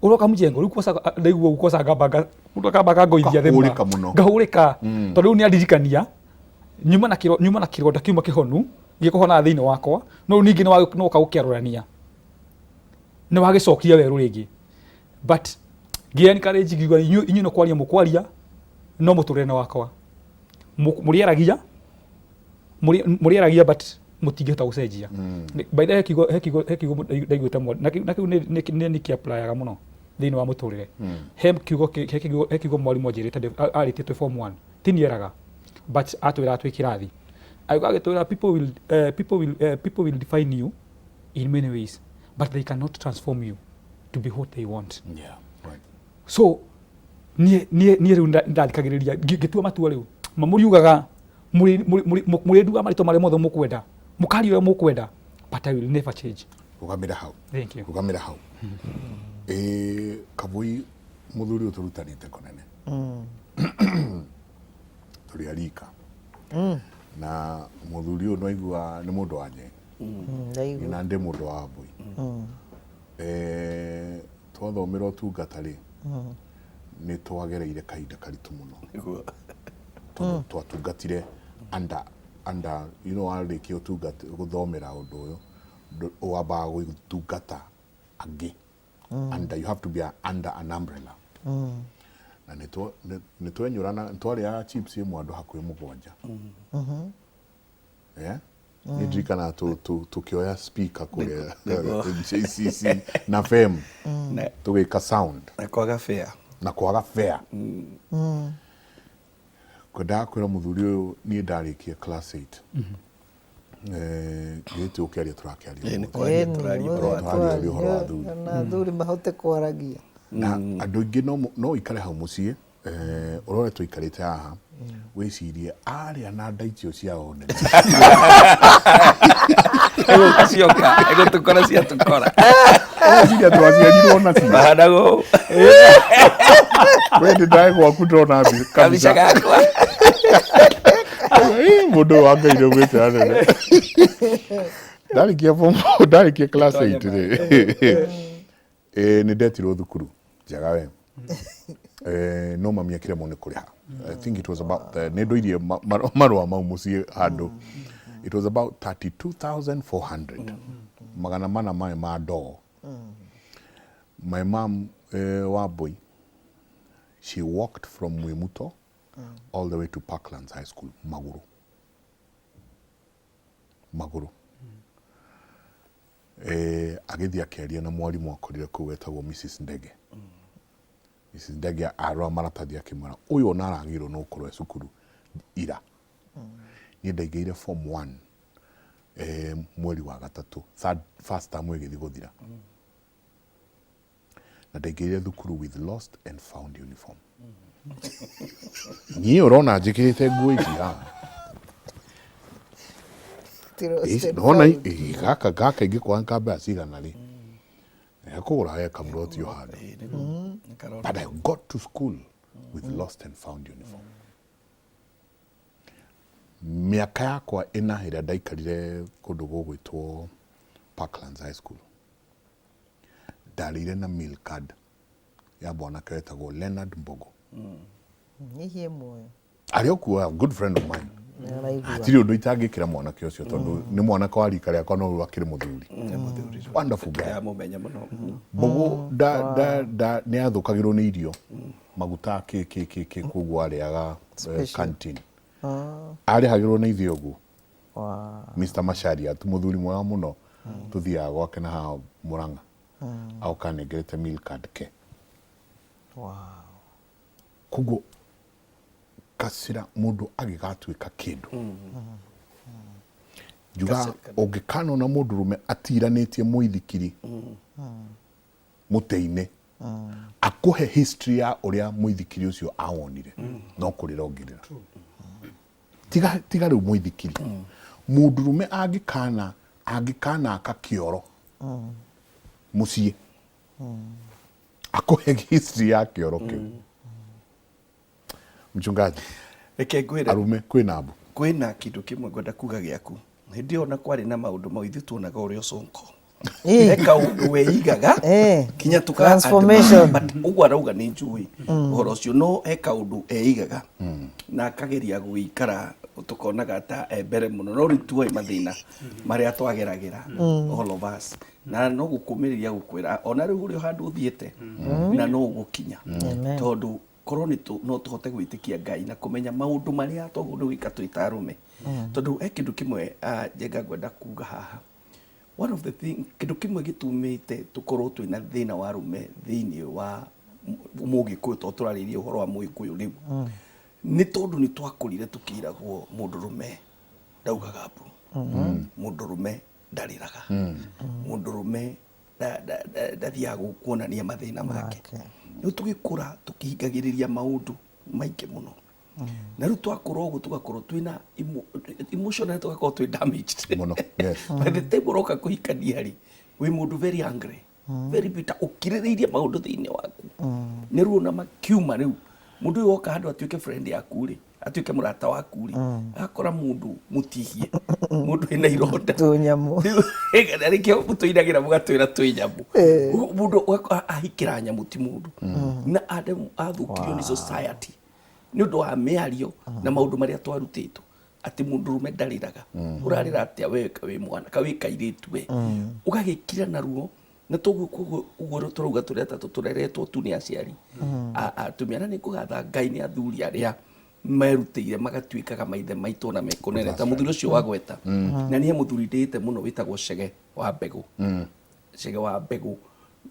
S4: ũroka mjengo rĩu kwoca ndaigua ũguo kwoca ngamba mũndũ akamba akangoithia thĩ
S1: Ũkahũrĩka mũno.
S4: Ngahũrĩka. Tondũ rĩu nĩ andirikania nyuma na kĩronda kiuma kĩhonu gĩkũhonaga thĩinĩ wakwa, no rĩu ningĩ nĩ woka gũkĩarũrania, nĩ wagĩcokia werũ rĩngĩ. But ngĩ encourage ngiuga inyuĩ no kwaria mũkwaria, no mũtũrĩre nĩ wakwa. Mũrĩaragia, mũrĩaragia but mũtingĩhota gũcenjia. By the way, he kiugo ndaiguĩte na kĩu nĩ nĩ apply-aga mũno thĩinĩ wa mũtũrĩre. He kiugo he kiugo mwarimũ anjĩrĩte arĩtie twĩ form 1, ti niĩ eraga, but atwĩraga twĩ kĩrathi. Agĩũka agĩtwĩra people will define you in many ways, but they cannot transform you to be what they want.
S1: Yeah, right.
S4: So niĩ rĩu ndathikagĩrĩria ngĩtua matua rĩu. Mamũriugaga mũrĩnduaga marĩtwa marĩa mothe mũkwenda, mũkaria ũrĩa mũkwenda, but I will never change.
S1: Rũgamĩra hau.
S4: Thank you.
S1: Rũgamĩra hau. Kavui mũthuri ũyũ tũrutanĩte kũnene. Tũrĩ a rika. Na mũthuri ũyũ nĩwaigua nĩ mũndũ wa Nyengo.
S3: Ndaigua.
S1: Na ndĩ mũndũ wa Wambui. Twathomera ũtungata rĩ, nĩ twagereire kahinda karitũ mũno. Tondũ twatungatire under, you know, warĩkia ũtungata, gũthomera ũndũ ũyũ, wambaga gũtungata angĩ. Under, you have to be under an umbrella. Na nĩ twenyũrana, nĩ twarĩaga chips ĩmwe andũ hakuhĩ mũgwanja. Yeah? Nĩ ndirikanaga tũkĩoya speaker kũrĩa JCC na FEM tũgĩka sound.
S2: Na kwaga fair.
S1: Na kwaga fair. Kwendaga kwĩra mũthuri ũyũ niĩ ndarĩkia class 8. Gĩtĩ ũkĩaria tũrakĩaria
S2: Ĩĩ, nĩ
S1: ũmũthĩ.
S2: kwaria
S3: Ĩni,
S2: tũraria
S3: ũmũthĩ
S2: ũhoro wa
S1: Tũraria ũhoro wa athuri.
S3: Na athuri mahote kwaragia.
S1: Na andũ aingĩ no ũikare hau mũciĩ, ũrore tũikarĩte haha, wĩcirie arĩa na nda icio ciao nene.
S2: Egũka cioka, egũtũkora ciatũkora.
S1: Ũgeciria twaciarirwo nacio.
S2: Mahana gũũ.
S1: We nĩ ndae gwaku ndona
S2: Kabica
S1: kabica.
S2: gakwa.
S1: Mũndũ ũyũ wa Ngai nĩ aumĩte hanene. Ndarĩkia form four, ndarĩkia class 8 rĩ, nĩ ndetirwo thukuru njega we. No mami akĩremwo nĩ kũrĩha. I think it was about, nĩ ndũirie marũa mau mũciĩ handũ. It was about 32,400. 400 maĩ ma ndoo. My mom, Wambui, she walked from Mwimuto all the way to Parklands High School, magũrũ. Magũrũ. Agĩthiĩ akĩaria na mwarimũ akorire kũu wetagwo Mrs. Ndege. Mrs. Ndege arora maratathi akĩmwĩra, ũyũ ona aragĩrĩirwo no gũkorwo e cukuru ira. Niĩ ndaingĩrire form 1 mweri wa gatatũ, third, first term ĩgĩthiĩ gũthira. Na ndaingĩrire thukuru with lost and found uniform. Niĩ ũrona njĩkĩrĩte nguo ici haha.
S3: Ti lost and
S1: Nona
S3: found.
S1: Gaka gaka ingĩkwaga nka mbeca cigana rĩ, hekũgũra he kamuroti o handũ. But I got to school with lost and found uniform. Mĩaka yakwa ĩna ĩrĩa ndaikarire kũndũ gũgwĩtwo Parklands High School, ndarĩire na meal card ya mwanake wetagwo Leonard Mbogo.
S3: Hihi e muoyo?
S1: Arĩ o kuo, a good friend of mine.
S3: Nĩaraigua.
S1: Hatirĩ ũndũ itangĩkĩra mwanake ũcio tondũ nĩ mwanake wa rika rĩakwa no rĩu akĩrĩ mũthuri. Wonderful guy.
S2: Ndĩramũmenya mũno.
S1: Mbogo da da da nĩ athũkagĩrwo nĩ irio maguta kĩ kĩ kĩ kĩ koguo arĩaga
S3: Special.
S1: canteen. Arĩhagĩrwo nĩ ithuĩ ũguo.
S3: Wow.
S1: Mr. Macharia ti mũthuri mwega mũno, tũthiaga gwake na haha Murang'a. Agoka anengerete meal card ke.
S3: Wow.
S1: Koguo kacĩra mũndũ agĩgatuĩka kĩndũ. Njugaga ũngĩkanona mũndũrũme atiranĩtie mũithikiri mũtĩ-inĩ, akũhe history ya ũrĩa mũithikiri ũcio awonire, no kũrĩra ũngĩrĩra. Tiga, tiga rĩu mũithikiri. Mũndũrũme angĩkana aka kĩoro mũciĩ, akũhe history ya kĩoro kĩu. Mchungaji,
S2: Reke ngwĩre,
S1: arume kwĩna mbu.
S2: Kwĩna kĩndũ kĩmwe ngwenda kuga gĩaku. Hĩndĩ ĩyo ona kwarĩ na maũndũ mau, ithuĩ tuonaga ũrĩa ũconko. He kaũndũ weigaga kinya tũka
S3: Transformation.
S2: But ũguo arauga nĩ njũĩ ũhoro ũcio, no he kaũndũ eigaga na akageria gũikara tũkonaga ta e mbere mũno, no rĩu tuoĩ mathĩna marĩa twageragĩra all of us, na no gũkũmĩrĩria gũkwĩra ona rĩu ũrĩ o handũ ũthiĩte na no ũgũkinya.
S3: Amen.
S2: Tondũ korwo nĩ no tũhote gwĩtĩkia Ngai na kũmenya maũndũ marĩa twagĩrĩirwo nĩ gwĩka twĩ ta arũme. Tondũ he kĩndũ kĩmwe, Njenga, ngwenda kuga haha. One of the thing, kĩndũ kĩmwe gĩtũmĩte tũkorwo twĩna thĩna wa arũme thĩinĩ wa mũgĩkũyũ, tondũ tũrarĩria ũhoro wa mũgĩkũyũ rĩu, nĩ tondũ nĩ twakũrire tũkĩragwo mũndũrũme ndaugaga mbu, mũndũrũme ndarĩraga, mũndũrũme ndathiaga kuonania mathĩna make. Rĩu tũgĩkũra tũkĩhingagĩrĩria maũndũ maingĩ mũno, na rĩu twakũra ũguo tũgakorwo twĩna emotionally tũgakorwo twĩ damaged
S1: mũno, yes.
S2: By the time ũroka kũhikania rĩ, wĩ mũndũ very angry, very bitter, ũkirĩrĩirie maũndũ thĩinĩ waku nĩ ruo na makiuma. Rĩu mũndũ ũyũ woka handũ atuĩke friend yaku rĩ, atuĩke mũrata waku rĩ, agakora mũndũ mũtihie, mũndũ wĩna ironda.
S3: Tũnyamũ.
S2: Rĩu nĩkĩo mũtũinagĩra mũgatwĩra twĩ nyamũ. Mũndũ ũgakora ahikĩra nyamũ ti mũndũ, na athũkirio nĩ society nĩ ũndũ wa mĩario na maũndũ marĩa twarutĩtwo atĩ mũndũrũme ndarĩraga. Ũrarĩra atĩa we wĩ mwana ka wĩ kairĩtu we? Ũgagĩkira na ruo na toguo. Koguo ũguo tũrauga tũrĩ atatũ tũreretwo tu nĩ aciari atumia, na nĩ ngũgatha Ngai nĩ athuri arĩa merutĩire magatuĩkaga maithe maitũ na mekũnene ta mũthuri ũcio wa gweta. Na niĩ mũthuri ndĩĩte mũno wĩtagwo Cege wa Mbegũ. Cege wa Mbegũ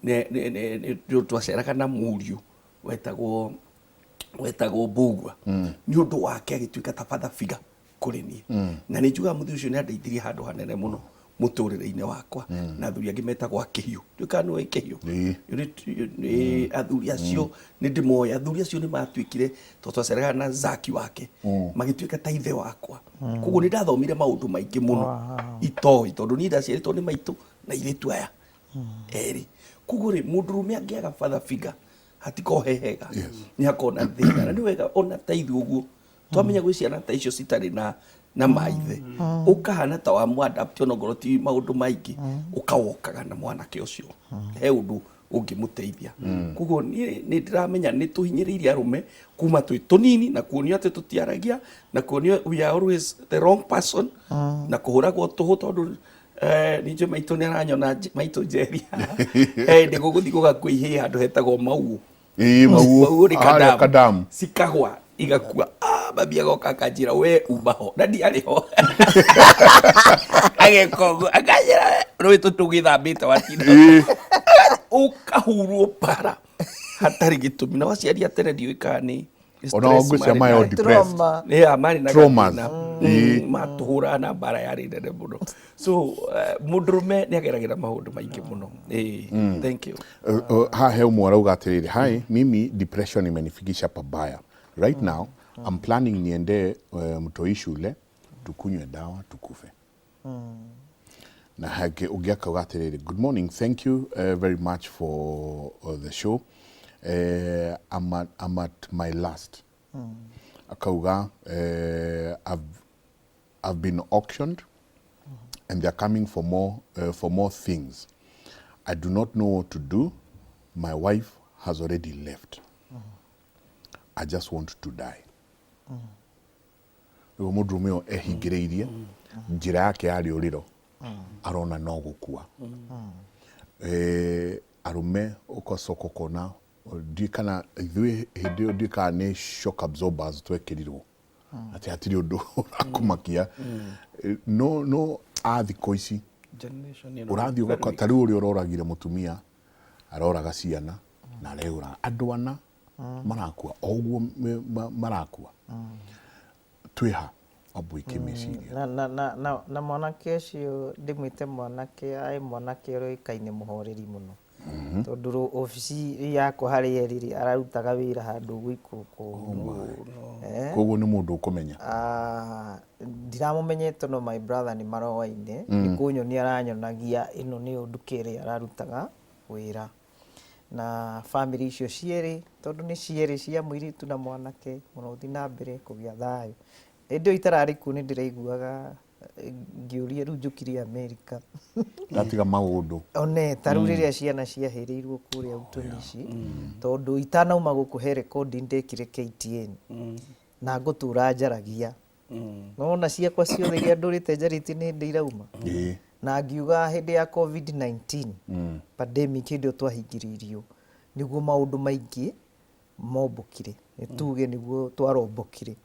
S2: nĩ twaceraga na mũriũ wetagwo Mbũgua. Nĩ ũndũ wake agĩtuĩka ta father figure. Kũrĩ niĩ na nĩ njugaga mũthuri ũcio nĩ andeithirie handũ hanene mũno mũtũrĩre-inĩ wakwa, na athuri angĩ metagwo akĩhiũ, ndiũĩ kana nĩũĩ kĩhiũ. Nĩ athuri acio nĩ ndĩmoĩ, athuri acio nĩ matuĩkire, tondũ twacereraga na zaki wake, magĩtuĩka ta ithe wakwa. Koguo nĩ ndathomire maũndũ maingĩ mũno itoĩ, tondũ niĩ ndaciarĩtwo nĩ maitũ na airĩtu aya erĩ. Koguo rĩ, mũndũrũme angĩaga father figure hatikorwo he hega, nĩ hakorwo na thĩna. Na nĩ wega ona ta ithuĩ ũguo twamenya gwĩ ciana ta icio citarĩ na maithe, ũkahana ta wa adapt, ona ngorwo ti maũndũ maingĩ, ũkawokaga na mwanake ũcio he ũndũ ũngĩmũteithia. Koguo niĩ nĩ ndĩramenya nĩ tũhinyĩrĩirie arũme kuma twĩ tũnini na kuonio atĩ tũtiaragia, na kuonio we are always the wrong person, na kũhũragwo tũhũ, tondũ ningĩ maitũ nĩ aranyona, maitũ njeri he hĩndĩ gũgũthiĩ gũgakua ihĩĩ handũ hetagwo Mauũ.
S1: Ĩĩ, Mauũ.
S2: Mauũ nĩ
S1: Harĩa
S2: kadamu.
S1: Kadamu.
S2: Cikagwa igakua. Ah, mami agoka akanjĩra, "We uma ho," na ndiarĩ ho. Ageka ũguo akanjĩra, "Rũĩ tũtũgĩthambĩte watinda ũkahurwo bara hatarĩ gĩtũmi." Na waciari a tene ndiũĩ kana nĩ
S1: Ona
S2: stress
S1: ngwĩciria
S2: marĩ
S1: mayo
S2: nayo.
S1: Depressed.
S3: Trauma.
S2: Yeah, marĩ na
S1: Traumas.
S2: gathĩna. Matũhũraga na mbara yarĩ nene mũno. So mũndũrũme nĩ ageragĩra maũndũ maingĩ mũno. Thank you.
S1: Haha he ũmwe arauga atĩrĩrĩ, "Hi, mimi depression imenifikisha pabaya. Right now I'm planning niende mtoi shule, tukunywe dawa tukufe." Na hangĩ ũngĩ akauga atĩrĩrĩ, "Good morning, thank you very much for the show. I'm at my last." Akauga, "I've been auctioned and they're coming for more things. I do not know what to do. My wife has already left. I just want to die." Rĩu mũndũrũme ũyũ ehingĩrĩirie njĩra yake ya rĩũrĩro, arona no gũkua. Arũme ũgacoka ũkona, ndiũĩ kana ithuĩ hĩndĩ ĩyo, ndiũĩ kana nĩ shock absorbers twekĩrirwo atĩ hatirĩ ũndũ ũrakũmakia. No a thikũ ici
S2: Generation ĩno
S1: ũrathiĩ ũgakora ta rĩu ũrĩa ũroragire mũtumia, aroraga ciana na areyũraga, andũ ana marakua o ũguo marakua. Twĩha wambui kĩmeciria?
S3: Na mwanake ũcio, ndĩmwĩte mwanake, aĩ mwanake ũrĩkaine mũhoreri mũno, tondũ obici yakwa harĩa ĩrĩ rĩ, ararutaga wĩra handũ gũikũrũka ũguo.
S1: Koguo nĩ mũndũ ũkũmenya.
S3: Ah, ndiramũmenyete, no my brother nĩ maroaine, nĩ kũnyonia aranyonagia ĩno nĩyo nduka ĩrĩa ararutaga wĩra. Na bamĩrĩ icio cierĩ, tondũ nĩ cierĩ cia mũirĩtu na mwanake, mũrothiĩ na mbere kũgĩa thayũ. Hĩndĩ ĩyo itararĩ kuo nĩ ndĩraiguaga ngĩũria, rĩu njũkire Amerika
S1: ndatiga maũndũ.
S3: One ta rĩu rĩrĩa ciana ciahĩrĩirwo kũrĩa utumishi, tondũ itanauma gũkũ he recording ndekire KTN na ngũtũra njaragia nona ciakwa ciothe iria ndũrĩte njarĩtie nĩ hĩndĩ irauma. Na ngiuga hĩndĩ ya COVID-19 pandemic, hĩndĩ ĩyo twahingĩrĩirio, nĩguo maũndũ maingĩ mombũkire, nĩ tuge nĩguo twarombokire.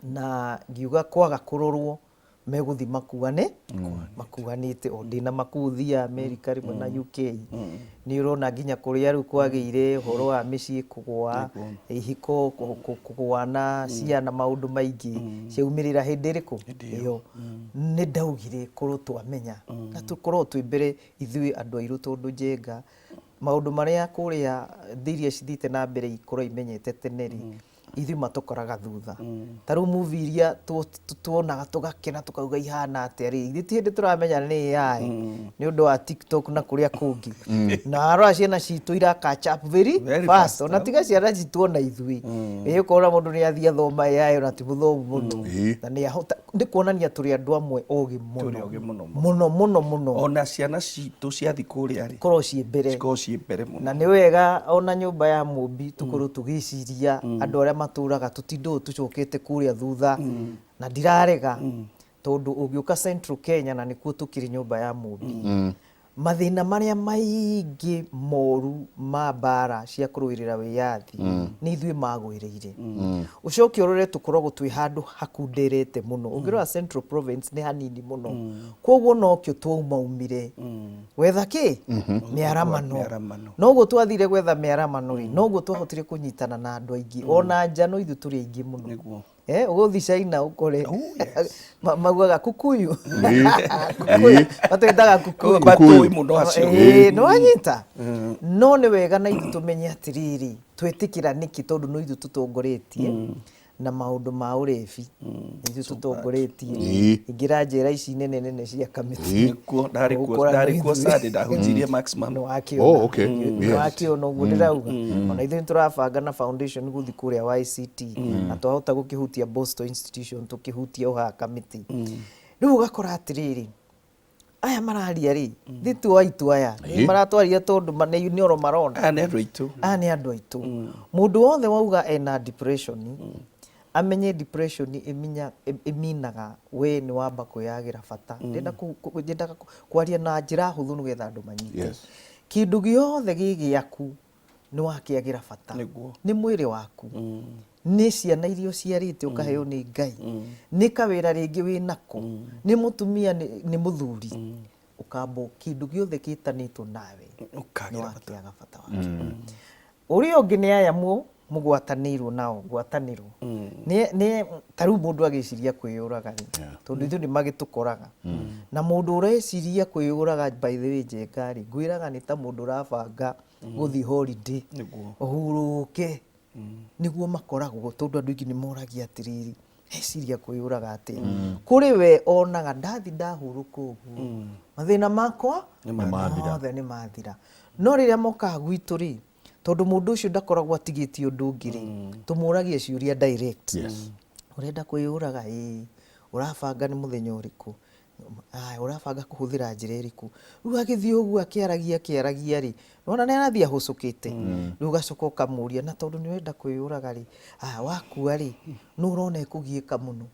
S3: Na ngiuga kwaga kũrorwo megũthi makuane makuanĩte, o ndĩna makuthia Amerika rĩmwe na UK. Nĩ ũrona nginya kũrĩa rĩu kwagĩire ũhoro wa mĩciĩ kũgũa, ihiko kũgũana, ciana, maũndũ maingĩ ciaumĩrĩra hĩndĩ ĩrĩkũ ĩyo. Nĩ ndaugire korwo twamenya na tũkorwo twĩ mbere ithuĩ andũ airũ, tondũ njenga maũndũ marĩa kũrĩa thĩ iria cithiĩte na mbere ikorwo imenyete tene rĩ, ithuĩ matũkoraga thutha. Ta rĩu movie iria tuonaga tũgakena tũkauga ihana atĩa rĩ, ithuĩ ti hĩndĩ tũramenya nĩ AI, nĩ ũndũ wa TikTok na kũrĩa kũngĩ. Na warora ciana citũ ira catch up very
S2: Very
S3: fast.
S2: Fast.
S3: Ona tiga ciana citũ, ona ithuĩ ĩ ũkona mũndũ nĩ athiĩ athoma AI, ona ti mũthomu mũno, na nĩ ahota. Nĩ kuonania tũrĩ andũ amwe ogĩ mũno.
S2: Tũrĩ ogĩ mũno.
S3: Mũno mũno mũno.
S2: Ona ciana citũ ciathi kũrĩa rĩ,
S3: korwo ciĩ mbere.
S2: Cikorwo ciĩ mbere mũno.
S3: Na nĩ wega ona nyũmba ya mũmbi tũkorwo tũgĩciria andũ arĩa matũraga, tũtindũ tũcokete kũrĩa thutha. Na ndirarega, tondũ ũngĩũka Central Kenya, na nĩkuo tũkĩrĩ nyũmba ya mũmbi, mathĩna marĩa maingĩ moru ma mbara cia kũrũĩrĩra wĩyathi nĩ ithuĩ magwĩrĩire. Ũcoke ũrore tũkoragwo twĩ handũ hakunderete mũno. Ũngĩrora Central Province nĩ hanini mũno, koguo nokĩo twaumaumire gwetha kĩ mĩaramano.
S2: Mĩaramano.
S3: Noguo twathire gwetha mĩaramano rĩ, noguo twahotire kũnyitana na andũ aingĩ ona nja, no ithuĩ tũrĩ aingĩ mũno. Ũgũthiĩ China ũkore
S2: Oh, yes.
S3: Maugaga kukuyu. Kukuyu. Matwĩtaga kukuyu.
S2: Matũĩ mũno acio.
S3: Ĩĩ, nĩwanyita no nĩ wega na ithuĩ tũmenye atĩrĩrĩ, twĩtĩkĩra nĩkĩ, tondũ no ithuĩ tũtongoretie na maũndũ ma ũrebi, nĩ ithuĩ tũtongoretie. Ingĩra njera ici nene nene cia Kamĩtĩ.
S2: Nĩkuo ndarĩ kuo,
S3: Ũgũkora
S2: ndarĩ kuo
S3: nĩ ithuĩ.
S2: Sunday ndahunjirie maximum.
S3: Nĩwakĩona.
S1: Oh, okay. Yes.
S3: Nĩwakĩona ũguo ndĩrauga, ona ithuĩ nĩtũrabanga na foundation gũthiĩ kũrĩa YCT, na twahota gũkĩhutia Boston Institution, tũkĩhutia o haha Kamĩtĩ. Rĩu ũgakora atĩrĩrĩ, aya mararia rĩ, thĩ tu aitũ aya nĩ maratwaria, tondũ nĩ oro marona.
S2: Aya nĩ andũ aitũ.
S3: Aya nĩ andũ aitũ. Mũndũ wothe wauga ena depression, amenye depression ĩminaga we nĩ wamba kwĩyagĩra bata. Ndĩrenda nyendaga kwaria na njĩra hũthũ nĩgetha andũ manyite. Kĩndũ gĩothe gĩ gĩaku nĩ wakĩagĩra bata. Nĩ mwĩrĩ waku, nĩ ciana iria ũciarĩte ũkaheo nĩ Ngai, nĩ kawĩra rĩngĩ wĩ nako, nĩ mũtumia, nĩ mũthuri, ũkamba kĩndũ gĩothe gĩtanĩtwo nawe nĩ
S2: ũkagĩra bata.
S3: Wakĩaga bata wakĩo. Ũrĩa ũngĩ nĩ aya mũgwatanĩirwo nao ngwatanĩro nĩ ta rĩu mũndũ agĩciria kwĩyũraga rĩ, tondũ ithuĩ nĩ magĩtũkoraga na mũndũ ũreciria kwĩyũraga, by the way, Njenga rĩ, ngwĩraga nĩ ta mũndũ ũrabanga gũthiĩ holiday, ũhurũke, nĩguo makoragwo, tondũ andũ aingĩ nĩ moragia atĩrĩrĩ, eciria kwĩyũraga atĩa? Kũrĩ we onaga ndathi ndahurũka ũguo, mathĩna makwa
S1: Nĩmathira.
S3: Mothe nĩ mathira. No rĩrĩa mokaga gwitũ rĩ, tondũ mũndũ ũcio ndakoragwo atigĩtie ũndũ ũngĩ rĩ, tũmũragia ciũria direct. Ũrenda kwĩyũraga? Ĩĩ. Ũrabanga nĩ mũthenya ũrĩkũ? Aya, ũrabanga kũhũthĩra njĩra ĩrĩkũ? Rĩu agĩthiĩ ũguo akĩaragia akĩaragia rĩ, nĩwona nĩ arathiĩ ahũcũkĩte. Rĩu ũgacoka ũkamũria, na tondũ nĩ ũrenda kwĩyũraga rĩ, aya, wakua rĩ, nũ ũrona ĩkũgiĩka mũno?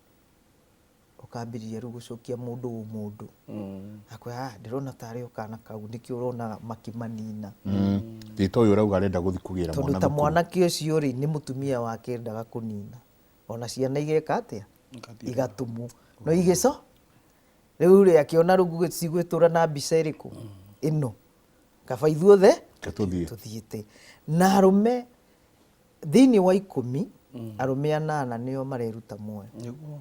S3: Ũkambĩrĩria rĩu gũcokia mũndũ ũmũndũ, akwĩra, "Ah, ndĩrona tarĩ o kana kau, nĩkĩo ũrona makĩmanina."
S1: Ĩ to ũyũ ũrauga arenda gũthiĩ kũgĩra
S3: tondũ
S1: mwana
S3: ta
S1: thukuru.
S3: Mwanake ũcio rĩ, nĩ mũtumia wake endaga kũnina, ona ciana igeka atĩa? Igatũmwo no igĩco rĩu rĩ, akĩona rĩu cigwĩtũra na mbica ĩrĩkũ ĩno, kaba ithuothe
S1: Reke tũthiĩ.
S3: Tũthiĩte na arũme thĩinĩ wa 10, arũme 8 nĩo mareruta muoyo,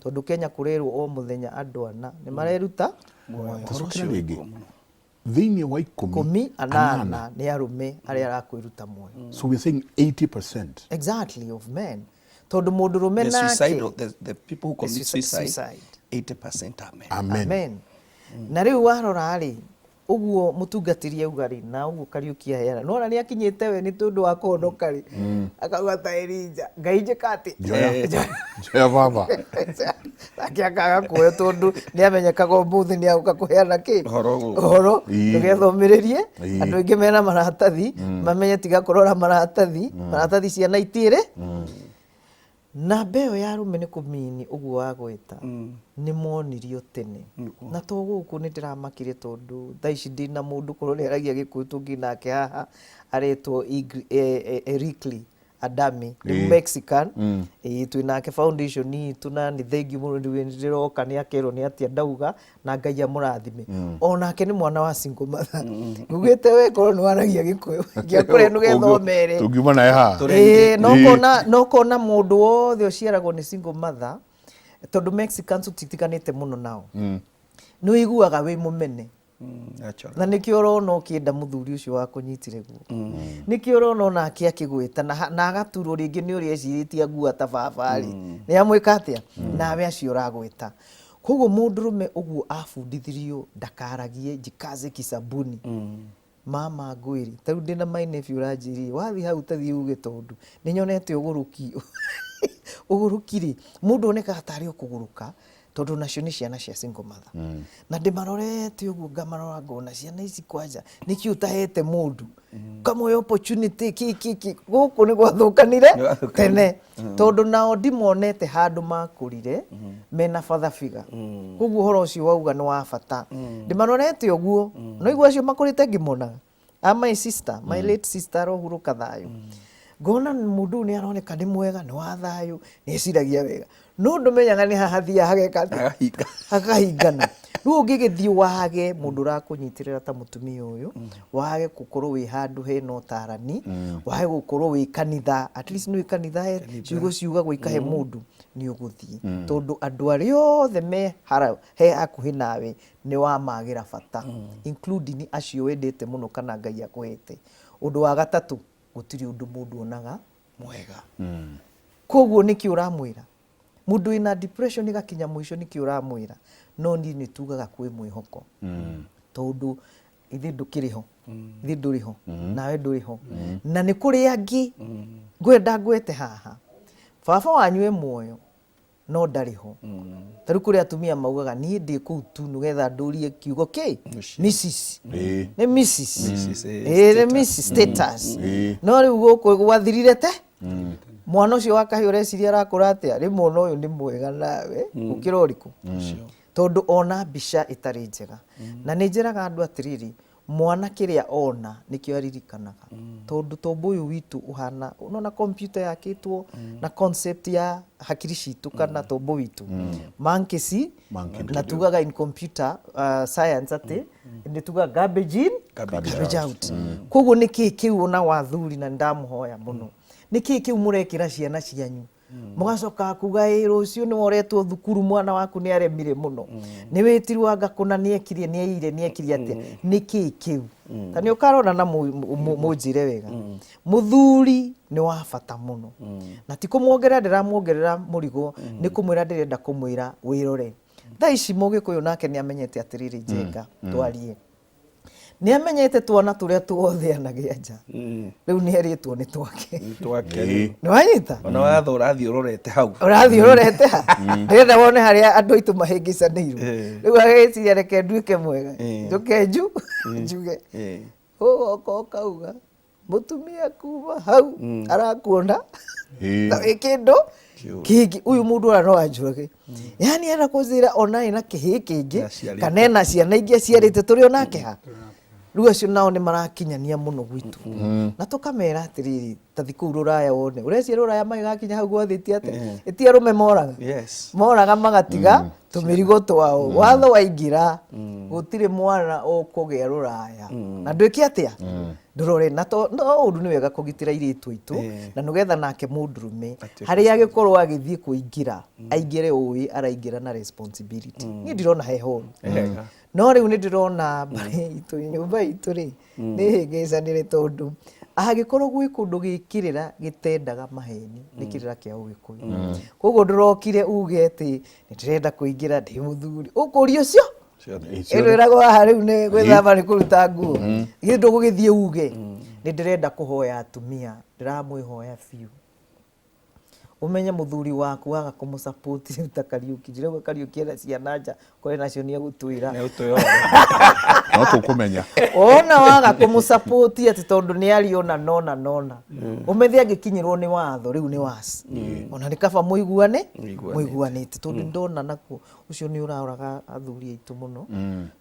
S3: tondũ Kenya kũrerwo o mũthenya andũ 4 nĩ mareruta muoyo.
S1: Tũcokere rĩngĩ, thĩinĩ wa 10,
S3: 10, 8 nĩ arũme arĩa arakwĩruta muoyo.
S1: So we're saying 80%.
S3: Exactly, of men, tondũ mũndũrũme
S2: The
S3: nake
S2: suicidal, the people who commit suicide,
S3: suicide.
S2: 80% are men.
S1: Amen.
S3: Amen. Na rĩu warora rĩ, ũguo mũtungatĩri auga rĩ, na ũguo Kariũki aheana, nona nĩ akinyĩte we nĩ tondũ wa kũhonoka rĩ, akauga ta Elija, Ngai njĩka atĩ
S1: Njoya, njoya baba.
S3: Nake akaga kuoyo tondũ nĩ amenyekaga ũmũthĩ nĩ agũka kũheana kĩ
S2: Ũhoro gũkũ.
S3: Ũhoro. Ndũgethomĩrĩrie. Andũ aingĩ mena maratathi, mamenye tiga kũrora maratathi, maratathi ciana itirĩ. Namba ĩyo ya arũme nĩ kũmini ũguo wagweta, nĩ monirio tene na to gũkũ. Nĩ ndĩramakire tondũ thaa ici ndĩna mũndũ korwo nĩ aragia Gĩkũyũ tũngĩ nake haha, aretwo Erikli Adami, nĩ Mexican. Ĩĩ, twĩ nake foundation itũ, na nĩ thengiũ mũno. Nĩ ndĩroka nĩ akerwo nĩ atĩa ndauga, na Ngai amũrathime. Onake nĩ mwana wa single mother. Ngugĩte we korwo nĩ waragia Gĩkũyũ ngĩakũrĩa ndũgethomere.
S1: Tũngiuma naye haha.
S3: Ĩĩ, no ũkona mũndũ wothe ũciaragwo nĩ single mother, tondũ Mexicans tũtitiganĩte mũno nao, nĩ ũiguaga wĩ mũmene.
S2: Natural.
S3: Na nĩkĩo ũrona ũkĩenda mũthuri ũcio wakũnyitire guoko, nĩkĩo ũrona onake akĩgwĩta na agaturwo rĩngĩ nĩ ũrĩa ecirĩtie angua ta baba rĩ, nĩ amwĩka atĩa nawe acio ũragwĩta. Koguo mũndũrũme ũguo abundithirio ndakaragie, jikaze kisabuni. Mama ngwĩri, ta rĩu ndĩna my nephew ũranjĩrire wathiĩ hau tathiĩ uge, tondũ nĩ nyonete ũgũrũki. Ũgũrũki rĩ, mũndũ onekaga tarĩ o kũgũrũka, tondũ nacio nĩ ciana cia single mother, na ndĩmarorete ũguo, ngamarora ngona ciana ici kwanja nĩkĩ ũtahete mũndũ kamwe opportunity ki ki ki. Gũkũ nĩ gwathũkanire
S2: Nĩ gwathũkanire.
S3: tene, tondũ nao ndimonete handũ makũrire mena father figure. Koguo ũhoro ũcio wauga nĩ wa bata. Ndĩmarorete ũguo, no igua acio makũrĩte ngĩmonaga a my sister, my late sister arohurũka thayũ, ngona mũndũ ũyũ nĩ aroneka nĩ mwega, nĩ wa thayũ, nĩ eciragia wega, no ndũmenyaga nĩ haha hathiaga hageka atĩa?
S2: Hagahinga.
S3: Hakahingana. Rĩu ũngĩgĩthiĩ wage mũndũ ũrakũnyitĩrĩra ta mũtumia ũyũ, wage gũkorwo wĩ handũ hena ũtarani, wage gũkorwo wĩ kanitha, at least nĩ wĩ kanitha he ciugo ciugagwo ikahe mũndũ, nĩ ũgũthiĩ. Tondũ andũ arĩa othe me he hakuhĩ nawe nĩ wamagĩra bata, including acio wendete mũno kana Ngai akũhete. Ũndũ wa gatatũ, gũtirĩ ũndũ mũndũ onaga mwega. Koguo nĩkĩ ũramwĩra? Mũndũ wĩna depression ĩgakinya mũico nĩkĩ ũramwĩra? No niĩ nĩ tugaga kwĩ mwĩhoko. Tondũ ithe ndũkĩrĩ ho, ithe ndũrĩ ho, nawe ndũrĩ ho. Na nĩ kũrĩ angĩ ngwenda ngwete haha. Baba wanyu e muoyo no ndarĩ ho. Ta rĩu kũrĩ atumia maugaga niĩ ndĩ kũu tu nĩgetha ndũrie kiugo kĩ? Mrs. Nĩ Mrs.
S2: Mrs,
S3: Ĩĩ, nĩ Mrs. Status. No rĩu gũkũ gwathirire te? Mwana ũcio wa kahĩĩ ũreciria arakũra atĩa? Rĩmwe ona ũyũ nĩ mwega nawe gũkĩra ũrĩkũ? Tondũ ona mbica ĩtarĩ njega. Na nĩ njĩraga andũ atĩrĩrĩ, mwana kĩrĩa ona nĩkĩo aririkanaga. Tondũ tombo ũyũ witũ ũhana, ũnona computer yakĩtwo na concept ya hakiri citũ kana tombo witũ. Monkey see, na tugaga in computer science atĩ nĩ tugaga garbage in, garbage out. Koguo nĩ kĩĩ kĩu ona wathuri, na nĩndamũhoya mũno, nĩ kĩĩ kĩu mũrekĩra ciana cianyu? Mũgacoka kuga ĩ rũciũ nĩ woretwo thukuru, mwana waku nĩ aremire mũno, nĩ wĩtirwo anga kũna nĩ ekirie, nĩ eire, nĩ ekirie atĩa? Nĩ kĩĩ kĩu? Ta nĩ ũkarora na mũnjĩre wega. Mũthuri nĩ wa bata mũno, na ti kũmuongerera ndĩramuongerera mũrigo, nĩ kũmwĩra ndĩrenda kũmwĩra wĩrore. Thaa ici Mũgĩkũyũ nake nĩ amenyete atĩrĩrĩ, Njenga twarie, nĩ amenyete twana tũrĩa tuothe anagĩa nja rĩu nĩ erĩtwo nĩ twake.
S2: Twake.
S3: Nĩ wanyita?
S2: Ona watho ũrathiĩ ũrorete hau.
S3: Ũrathiĩ ũrorete ha, ndĩrenda wone harĩa andũ aitũ mahĩngĩcanĩirwo. Rĩu agĩciria reke nduĩke mwega, njũke njuge ũgoka ũkauga mũtumia kuma hau arakuona ta wĩ kĩndũ kĩngĩ. Ũyũ mũndũ ũrĩa no anjũrage, yani enda kũnjĩra ona ena kĩhĩ kĩngĩ
S2: Aciarĩte.
S3: kana ena ciana ingĩ aciarĩte tũrĩ onake ha. Rĩu acio nao nĩ marakinyania mũno gwitũ, na tũkamera atĩrĩrĩ, ta thi kũu rũraya wone, ũreciria rũraya magĩgakinya hau gwathĩtie atĩa? Ĩti arũme moraga moraga magatiga tũmĩrigo twao. Watho waingĩra gũtirĩ mwana ũkũgĩa rũraya na ndwĩke atĩa, ndũrore na to no ũru. Nĩ wega kũgitĩra airĩtu aitũ na nĩgetha nake mũndũrũme harĩa agĩkorwo agĩthiĩ kũingĩra, aingĩre ũĩ araingĩra na responsibility. Niĩ ndirona he horu.
S2: Wega.
S3: No rĩu nĩ ndĩrona mbarĩ itũ, nyũmba itũ rĩ, nĩ hĩngĩcanĩre, tondũ angĩkorwo gwĩ kũndũ gĩkĩrĩra gĩtendaga maheni nĩ kĩrĩra kĩa Ũgĩkũyũ. Koguo ndũrokire uge atĩ nĩ ndĩrenda kũingĩra ndĩ mũthuri, ũkũria ũcio ĩno ĩragwo haha rĩu nĩ gwĩthamba, nĩ kũruta nguo, githĩ ndũgũgĩthiĩ uge nĩ ndĩrenda kũhoya? Atumia, ndĩramwĩhoya biũ, ũmenye mũthuri waku waga kũmũ-support rĩu ta Kariũki, ndirauga Kariũki ena ciana nja, kũrĩ nacio nĩ egũtwĩra.
S2: Nĩ ũtwĩra.
S1: No tũkũmenya.
S3: Ona waga kũmũ-support atĩ tondũ nĩ ariona nona nona, ũmethe angĩkinyĩrwo nĩ watho rĩu nĩ wasi, ona nĩ kaba mũiguane.
S2: Mũiguanĩte.
S3: Mũiguanĩte, tondũ ndona nakuo ũcio nĩ ũraũraga athuri aitũ mũno,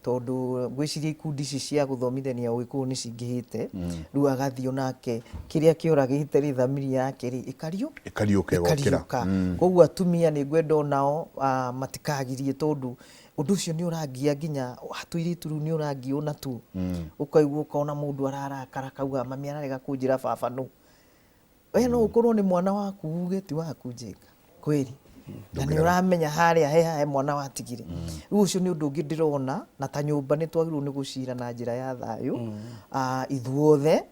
S3: tondũ ngwĩciria ikundi ici cia gũthomithania Ũgĩkũyũ nĩ cingĩhĩte. Rĩu agathiĩ onake kĩrĩa kĩũragĩte rĩ, thamiri yake rĩ ĩkariũ
S1: Ĩkariũka, ĩgokĩra.
S3: Ĩkariũka. Koguo atumia nĩ ngwenda onao matikagirie, tondũ ũndũ ũcio nĩ ũrangia nginya tũirĩtu rĩu, nĩ ũrangia onatuo, ũkaigua ũkona mũndũ ararakara akauga mami ararega kũnjĩra baba nũ. We no ũkorwo nĩ mwana waku, uge ti waku njĩka kweri, na nĩ ũramenya harĩa he mwana watigire. Rĩu ũcio nĩ ũndũ ũngĩ ndĩrona, na ta nyũmba nĩ twagĩrĩirwo nĩ gũcira na njĩra ya thayũ ithuothe,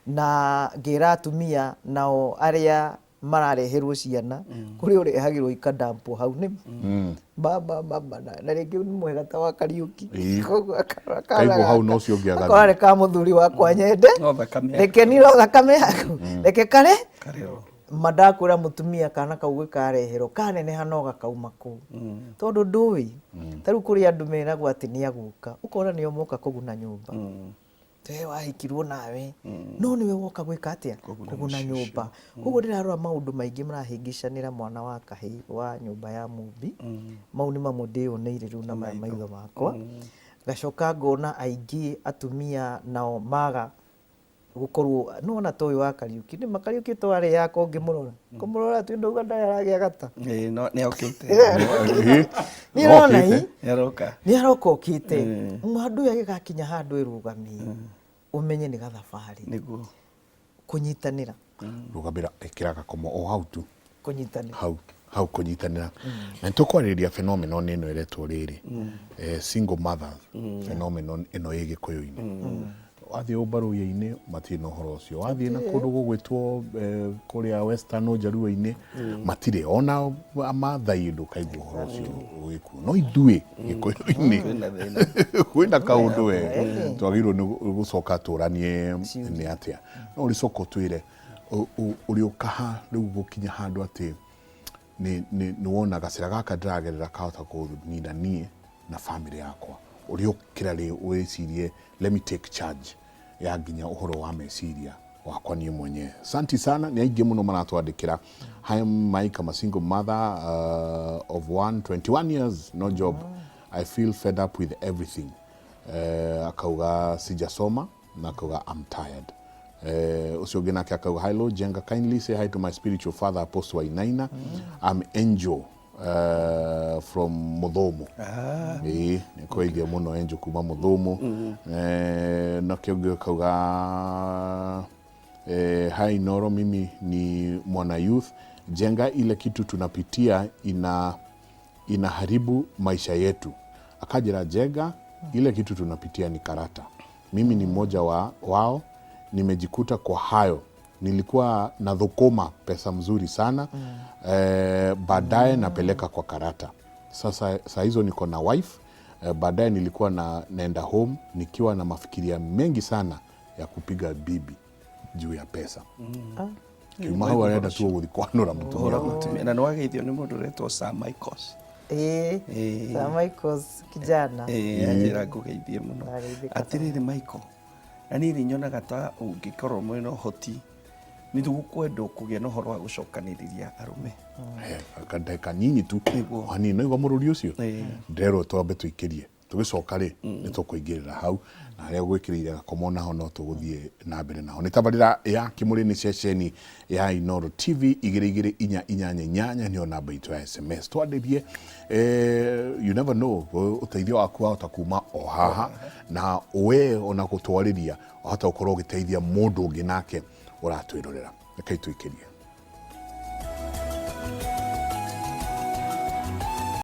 S3: na ngĩra atumia nao arĩa marareherwo ciana, kũrĩ ũrehagĩrwo ikadampwo hau nĩ mama mama, na rĩngĩ nĩ mwega ta wa Kariũki. Koguo akarora kana
S1: Kaigwo hau na
S3: gaka,
S1: ũcio ũngĩ agathiĩ.
S3: akora nĩ ka mũthuri wakwa nyende.
S2: No thakame yaku.
S3: Reke niĩ no thakame yaku, reke kare.
S2: Karĩo.
S3: Ma ndakwĩra mũtumia kana kau gĩkareherwo kaneneha no gakauma kũu, tondũ ndũĩ. Ta rĩu kũrĩ andũ meragwo atĩ nĩ agũka, ũkona nĩo moka kũguna nyũmba. We wahikirwo nawe, no nĩwe woka gwĩka atĩa? Kũguna nyũmba. Koguo ndĩrarora maũndũ maingĩ marahĩngĩcanĩra mwana wa kahĩĩ wa nyũmba ya Mũmbi. Mau nĩ mamwe ndĩyoneire rĩu na maya maitho makwa. Ngacoka ngona aingĩ atumia nao maga Gũkorwo nĩwona ta ũyũ wa Kariũki, nĩma Kariũki to arĩ yako ũngĩmũrora kũmũrora tu ndauga ndarĩ aragĩa gata.
S2: Ĩĩ, no nĩ okĩte.
S3: Nĩ ũrona hi
S2: Nĩ aroka.
S3: Nĩ aroka okĩte. Handũ ũyũ agĩgakinya handũ ĩrũgamie, ũmenye nĩ gathabarĩ. Kũnyitanĩra.
S1: Rũgamĩra, ĩkĩra gakomo o hau tu.
S3: Kũnyitanĩra.
S1: Hau hau kũnyitanĩra, na nĩtũkwarĩrĩria phenomenon ĩno ĩretwo rĩrĩ, single mothers phenomenon ĩno ĩ Gĩkũyũ-inĩ. Wathiĩ ũmbaruya-inĩ matirĩ na ũhoro ũcio, wathiĩ na kũndũ gũgwĩtwo kũrĩa Western Ũnjaruo-inĩ matirĩ, ona Amathai ndũkaigua ũhoro ũcio ũgĩkuo, no ithuĩ Gĩkũyũ-inĩ
S2: Kwĩna thĩna.
S1: Kwĩna kaũndũ we twagĩrĩirwo nĩ gũcoka tũranie nĩ atĩa. No ũrĩcoka ũtwĩre ũrĩũka rĩu gũkinya handũ atĩ nĩ wona gacĩra gaka ndĩragerera kahota kũnina niĩ na family yakwa, ũrĩũkĩra rĩ wĩcirie, "Let me take charge ya nginya ũhoro wa meciria wakwa niĩ mwenyewe." Santi sana, nĩ aingĩ mũno maratwandĩkĩra. "Hi Mike, I'm a single mother of one, 21 years, no job. I feel fed up with everything." Akauga sijasoma na akauga "I'm tired." Ũcio ũngĩ nake akauga, "Hello Jenga, kindly say hi to my spiritual father, Apostle Wainaina. I'm Angel from Muthumu." Ĩĩ, nĩ kweithia mũno Angel kuma Muthumu. Nakĩo ũngĩ akauga, "Hi Noro, mimi ni mwana youth. Jenga, ile kitu tunapitia inaharibu maisha yetu." Akajira, "Jenga, ile kitu tunapitia ni karata. Mimi ni mmoja wao, nimejikuta kwa hayo. Nilikuwa na dhukuma pesa mzuri sana, baadaye napeleka kwa karata. Sasa saa hizo niko na wife. Baadaye nilikuwa naenda home nikiwa na mafikiria mengi sana ya kupiga bibi juu ya pesa." Kiuma hau arenda tu gũthiĩ kwanũra mũtumia.
S2: Ũhoro mũtumia na nĩ wageithio nĩ mũndũ ũretwo Sir Michaels.
S3: Ĩĩ. Sir Michaels kijana.
S2: Ĩĩ, anjĩra ngũgeithie mũno.
S3: Ndageithĩka.
S2: Atĩrĩrĩ Michael, na niĩ nĩ nyonaga ta ũngĩkorwo mwĩna ũhoti, nĩ tũgũkwendwo kũgĩa na ũhoro wa gũcokanĩrĩria arũme.
S1: Ndagĩka nyinyi tu. Hanini no igua mũrũri ũcio. Ndĩrerwo twambe tũikĩrie, tũgĩcoka rĩ nĩ tũkũingĩrĩra hau na harĩa gwĩkĩrĩire gakomo naho no tũgũthiĩ na mbere naho. Nĩ tabarĩra ya Kĩmũrĩ, nĩ ceceni ya Inooro TV, 22488 nĩyo namba itũ ya SMS. Twarĩrie, you never know, ũteithio waku wahota kuma o haha, na we ona gũtwarĩria wahota gũkorwo ũgĩteithia mũndũ ũngĩ nake ũratwĩrorera. Rekei tũikĩrie.